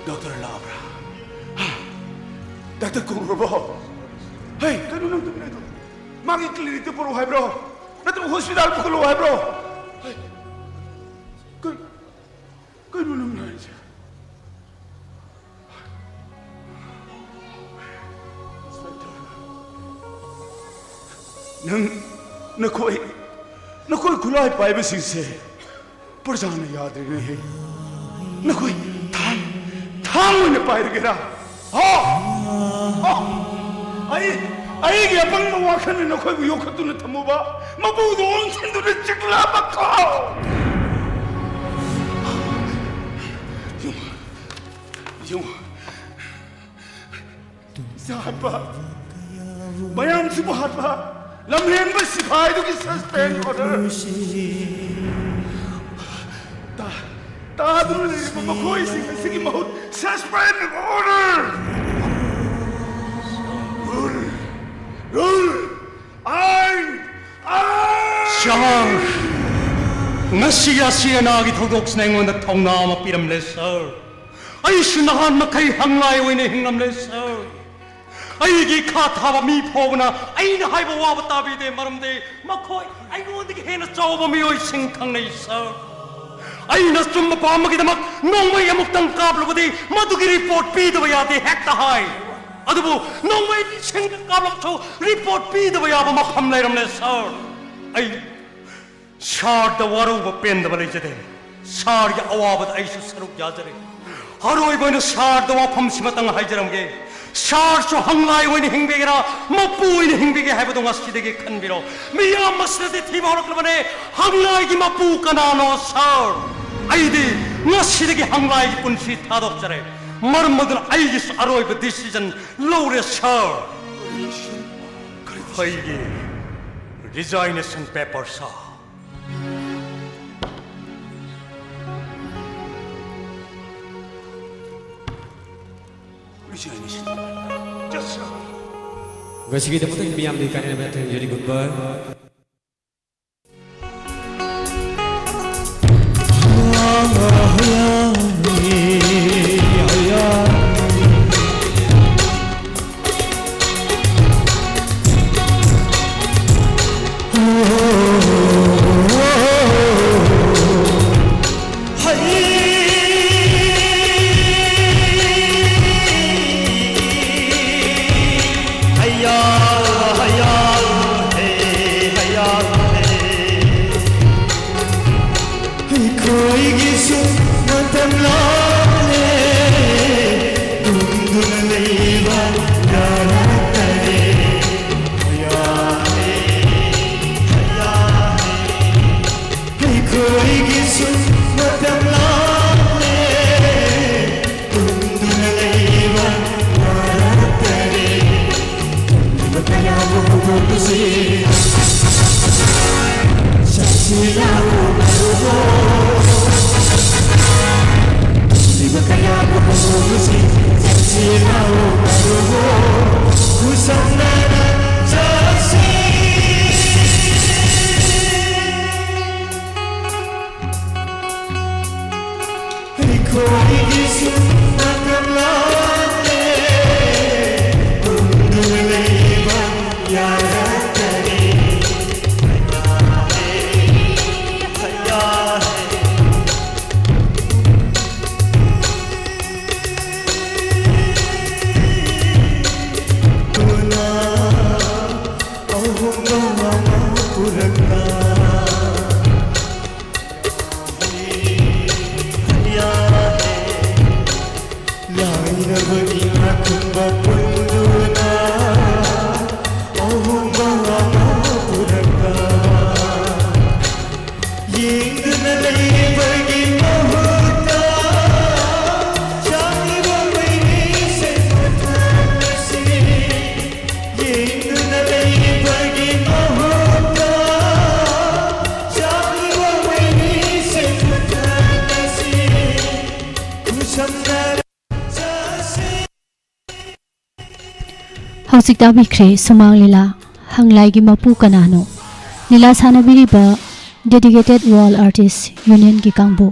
ꯗꯣꯛꯇꯔ ꯂꯥꯛꯑꯕ꯭ꯔꯥ? ꯍꯥ? ꯗꯥꯛꯇꯔ ꯀꯧꯔꯕꯣ? ꯍꯩ, ꯀꯩꯅꯣ ꯅꯪ ꯇꯨꯃꯤꯟꯅꯗꯣ? ꯃꯥꯒꯤ ꯀ꯭ꯂꯤꯅꯤꯛꯇ ꯄꯨꯔꯛꯑꯣ ꯍꯥꯏꯕ꯭ꯔꯣ? ꯅꯠꯇ꯭ꯔꯒ ꯍꯣꯁꯄꯤꯇꯥꯜ ꯄꯨꯈꯠꯂꯛꯑꯣ ꯍꯥꯏꯕ꯭ꯔꯣ? ꯍꯩ, ꯀꯩ-, ꯀꯩꯅꯣ ꯅꯪ ꯍꯥꯏꯁꯦ? ꯅꯪ ꯅꯈꯣꯏ, ꯅꯈꯣꯏ ꯈꯨꯠꯂꯥꯏ ꯄꯥꯏꯕꯁꯤꯡꯁꯦ ꯄ꯭ꯔꯖꯥꯅ ꯌꯥꯗ꯭ꯔꯤꯅꯦꯍꯦ꯫ ꯅꯈꯣꯏ ꯊꯥꯡ, ꯊꯥꯡ ꯑꯣꯏꯅ ꯄꯥꯏꯔꯒꯦꯔꯥ? ꯍꯥ? ꯍꯥ? ꯑꯩ, ꯑꯩꯒꯤ ꯑꯄꯪꯕ ꯋꯥꯈꯜꯅ ꯅꯈꯣꯏꯕꯨ ꯌꯣꯛꯈꯠꯇꯨꯅ ꯊꯝꯃꯨꯕ ꯃꯄꯨꯗꯨ ꯑꯣꯟꯁꯤꯟꯗꯨꯅ ꯆꯤꯛꯂꯕ ꯈꯥꯎ꯫ ꯌꯦꯡꯉꯨ, ꯌꯦꯡꯉꯨ꯫ ꯏꯆꯥ ꯍꯥꯠꯄ, ꯃꯌꯥꯝꯁꯤꯕꯨ ꯍꯥꯠꯄ, ꯂꯝꯍꯦꯟꯕ ꯁꯤꯐꯥꯏꯗꯨꯒꯤ suspend order꯫ ꯇꯥ-, ꯇꯥꯗꯨꯅ ꯂꯩꯔꯤꯕ ꯃꯈꯣꯏꯁꯤꯡ ꯑꯁꯤꯒꯤ ꯃꯍꯨꯠ suspend order꯫ Rule, rule, ꯑꯥꯏꯟ, ꯑꯥꯏꯟ꯫ ꯁꯥꯔ, ꯉꯁꯤ ꯑꯁꯤ ꯑꯅꯥꯒꯤ ꯊꯧꯗꯣꯛꯁꯤꯅ ꯑꯩꯉꯣꯟꯗ ꯊꯧꯅꯥ ꯑꯃ ꯄꯤꯔꯝꯂꯦ, ꯁꯥꯔ꯫ ꯑꯩꯁꯨ ꯅꯍꯥꯟ ꯃꯈꯩ ꯍꯪꯂꯥꯏ ꯑꯣꯏꯅ ꯍꯤꯡꯂꯝꯂꯦ, ꯁꯥꯔ꯫ ꯑꯩꯒꯤ ꯏꯈꯥ ꯊꯥꯕ ꯃꯤ ꯐꯥꯎꯕꯅ ꯑꯩꯅ ꯍꯥꯏꯕ ꯋꯥꯕ ꯇꯥꯕꯤꯗꯦ, ꯃꯔꯝꯗꯤ ꯃꯈꯣꯏ ꯑꯩꯉꯣꯟꯗꯒꯤ ꯍꯦꯟꯅ ꯆꯥꯎꯕ ꯃꯤꯑꯣꯏꯁꯤꯡ ꯈꯪꯅꯩ, ꯁꯥꯔ꯫ ꯑꯩꯅ ꯑꯆꯨꯝꯕ ꯄꯥꯝꯕꯒꯤꯗꯃꯛ ꯅꯣꯡꯃꯩ ꯑꯃꯨꯛꯇꯪ ꯀꯥꯞꯂꯨꯕꯗꯤ ꯃꯗꯨꯒꯤ ꯔꯤꯄꯣꯔꯠ ꯄꯤꯗꯕ ꯌꯥꯗꯦ ꯍꯦꯛꯇ ꯍꯥꯏ꯫ ꯑꯗꯨꯕꯨ ꯅꯣꯡꯃꯩ ꯂꯤꯁꯤꯡꯗ ꯀꯥꯞꯂꯕꯁꯨ ꯔꯤꯄꯣꯔꯠ ꯄꯤꯗꯕ ꯌꯥꯕ ꯃꯐꯝ ꯂꯩꯔꯝꯂꯦ, ꯁꯥꯔ꯫ ꯑꯩ ꯁꯥꯔꯗ ꯋꯥꯔꯧꯕ ꯄꯦꯟꯗꯕ ꯂꯩꯖꯗꯦ꯫ ꯁꯥꯔꯒꯤ ꯑꯋꯥꯕꯗ ꯑꯩꯁꯨ ꯁꯔꯨꯛ ꯌꯥꯖꯔꯤ꯫ ꯑꯔꯣꯏꯕ ꯑꯣꯏꯅ ꯁꯥꯔꯗ ꯋꯥꯐꯝꯁꯤꯃꯇꯪ ꯍꯥꯏꯖꯔꯝꯒꯦ꯫ ꯁꯥꯔꯁꯨ ꯍꯪꯂꯥꯏ ꯑꯣꯏꯅ ꯍꯤꯡꯕꯤꯒꯦꯔꯥ, ꯃꯄꯨ ꯑꯣꯏꯅ ꯍꯤꯡꯕꯤꯒꯦ ꯍꯥꯏꯕꯗꯣ ꯉꯁꯤꯗꯒꯤ ꯈꯟꯕꯤꯔꯣ꯫ ꯃꯤꯌꯥꯝ ꯃꯁꯤꯅꯗꯤ ꯊꯤꯕ ꯍꯧꯔꯛꯂꯕꯅꯦ, ꯍꯪꯂꯥꯏꯒꯤ ꯃꯄꯨ ꯀꯅꯥꯅꯣ, ꯁꯥꯔ? ꯑꯩꯗꯤ ꯉꯁꯤꯗꯒꯤ ꯍꯪꯂꯥꯏꯒꯤ ꯄꯨꯟꯁꯤ ꯊꯥꯗꯣꯛꯆꯔꯦ꯫ ꯃꯔꯝ ꯑꯗꯨꯅ ꯑꯩꯒꯤꯁꯨ ꯑꯔꯣꯏꯕ decision ꯂꯧꯔꯦ, ꯁꯥꯔ꯫ ꯑꯩꯒꯤ resignation paper, ꯁꯥꯔ꯫ Resignation. Yes, sir. ꯉꯁꯤꯒꯤꯗꯃꯛꯇ ꯃꯤꯌꯥꯝꯗꯒꯤ ꯀꯥꯏꯅꯅꯕ ꯊꯦꯡꯖꯔꯤ꯫ Goodbye. ꯑꯩꯈꯣꯏꯒꯤꯁꯨ ꯃꯇꯝ ꯂꯥꯛꯂꯦ, ꯇꯨꯝꯗꯨꯅ ꯂꯩꯕ ꯌꯥꯔꯛꯇꯔꯦ꯫ ꯌꯥꯔꯦ, ꯌꯥꯔꯦ, ꯑꯩꯈꯣꯏꯒꯤꯁꯨ ꯃꯇꯝ ꯂꯥꯛꯂꯦ, ꯇꯨꯝꯗꯨꯅ ꯂꯩꯕ ꯌꯥꯔꯛꯇꯔꯦ꯫ ꯇꯨꯝꯂꯤꯕ ꯀꯌꯥꯕꯨ ꯍꯧꯗꯣꯛꯂꯁꯤ꯫ ꯆꯠꯁꯤ ꯂꯥꯛꯑꯣ ꯃꯔꯨꯞ꯫ ꯇꯨꯝꯂꯤꯕ ꯀꯌꯥꯕꯨ ꯍꯧꯗꯣꯛꯂꯁꯤ꯫ ꯆꯠꯁꯤ ꯂꯥꯛꯑꯣ ꯃꯔꯨꯞ꯫ ꯈꯨꯠꯁꯝꯅꯅ ꯆꯠꯁꯤ꯫ ꯑꯩꯈꯣꯏꯒꯤꯁꯨ ꯃꯇꯝ ꯂꯥꯛꯂꯦ, ꯇꯨꯝꯗꯨꯅ ꯂꯩꯕ ꯌꯥꯔꯛꯇꯔꯦ꯫ ꯇꯨꯅ ꯑꯍꯣꯡꯕ ꯑꯃ ꯄꯨꯔꯛꯂ꯫ ꯂꯥꯏꯔꯕ ꯏꯅꯥꯛ ꯈꯨꯟꯕ ꯄꯨꯟꯗꯨꯅ ꯑꯍꯣꯡꯕ ꯑꯃ ꯄꯨꯔꯛꯄ꯫ ꯌꯦꯡꯗꯨꯅ ꯂꯩꯕꯒꯤ ꯃꯍꯨꯠꯇ ꯆꯥꯛꯂꯤꯕ ꯃꯩꯁꯦ ꯃꯨꯊꯠꯂꯁꯤ꯫ ꯌꯦꯡꯗꯨꯅ ꯂꯩꯕꯒꯤ ꯃꯍꯨꯠꯇ ꯆꯥꯛꯂꯤꯕ ꯃꯩꯁꯦ ꯃꯨꯊꯠꯂꯁꯤ꯫ ꯈꯨꯠꯁꯝꯅꯔ ꯍꯧꯖꯤꯛ ꯇꯥꯕꯤꯈ꯭ꯔꯦ ꯁꯨꯃꯥꯡ ꯂꯤꯂꯥ꯫ ꯍꯪꯂꯥꯏꯒꯤ ꯃꯄꯨ ꯀꯅꯥꯅꯣ? ꯂꯤꯂꯥ ꯁꯥꯟꯅꯕꯤꯔꯤꯕ Dedicated World Artist Unionꯒꯤ ꯀꯥꯡꯕꯨ꯫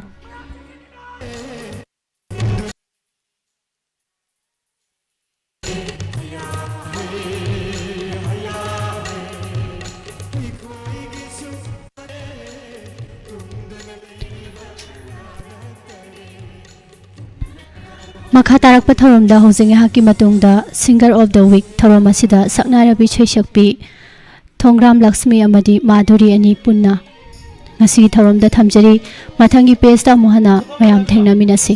ꯃꯈꯥ ꯇꯥꯔꯛꯄ ꯊꯧꯔꯝꯗ ꯍꯧꯖꯤꯛ ꯉꯥꯏꯍꯥꯛꯀꯤ ꯃꯇꯨꯡꯗ Singer of the Week ꯊꯧꯔꯝ ꯑꯁꯤꯗ ꯁꯛꯅꯥꯏꯔꯕꯤ ꯁꯩꯁꯛꯄꯤ ꯊꯣꯡꯒ꯭ꯔꯥꯝ ꯂꯛꯁꯃꯤ ꯑꯃꯗꯤ ꯃꯥꯙꯨꯔꯤ ꯑꯅꯤ ꯄꯨꯟꯅ ꯉꯁꯤꯒꯤ ꯊꯧꯔꯝꯗ ꯊꯝꯖꯔꯤ꯫ ꯃꯊꯪꯒꯤ pageꯇ ꯑꯃꯨꯛ ꯍꯟꯅ ꯃꯌꯥꯝ ꯊꯦꯡꯅꯃꯤꯟꯅꯁꯤ꯫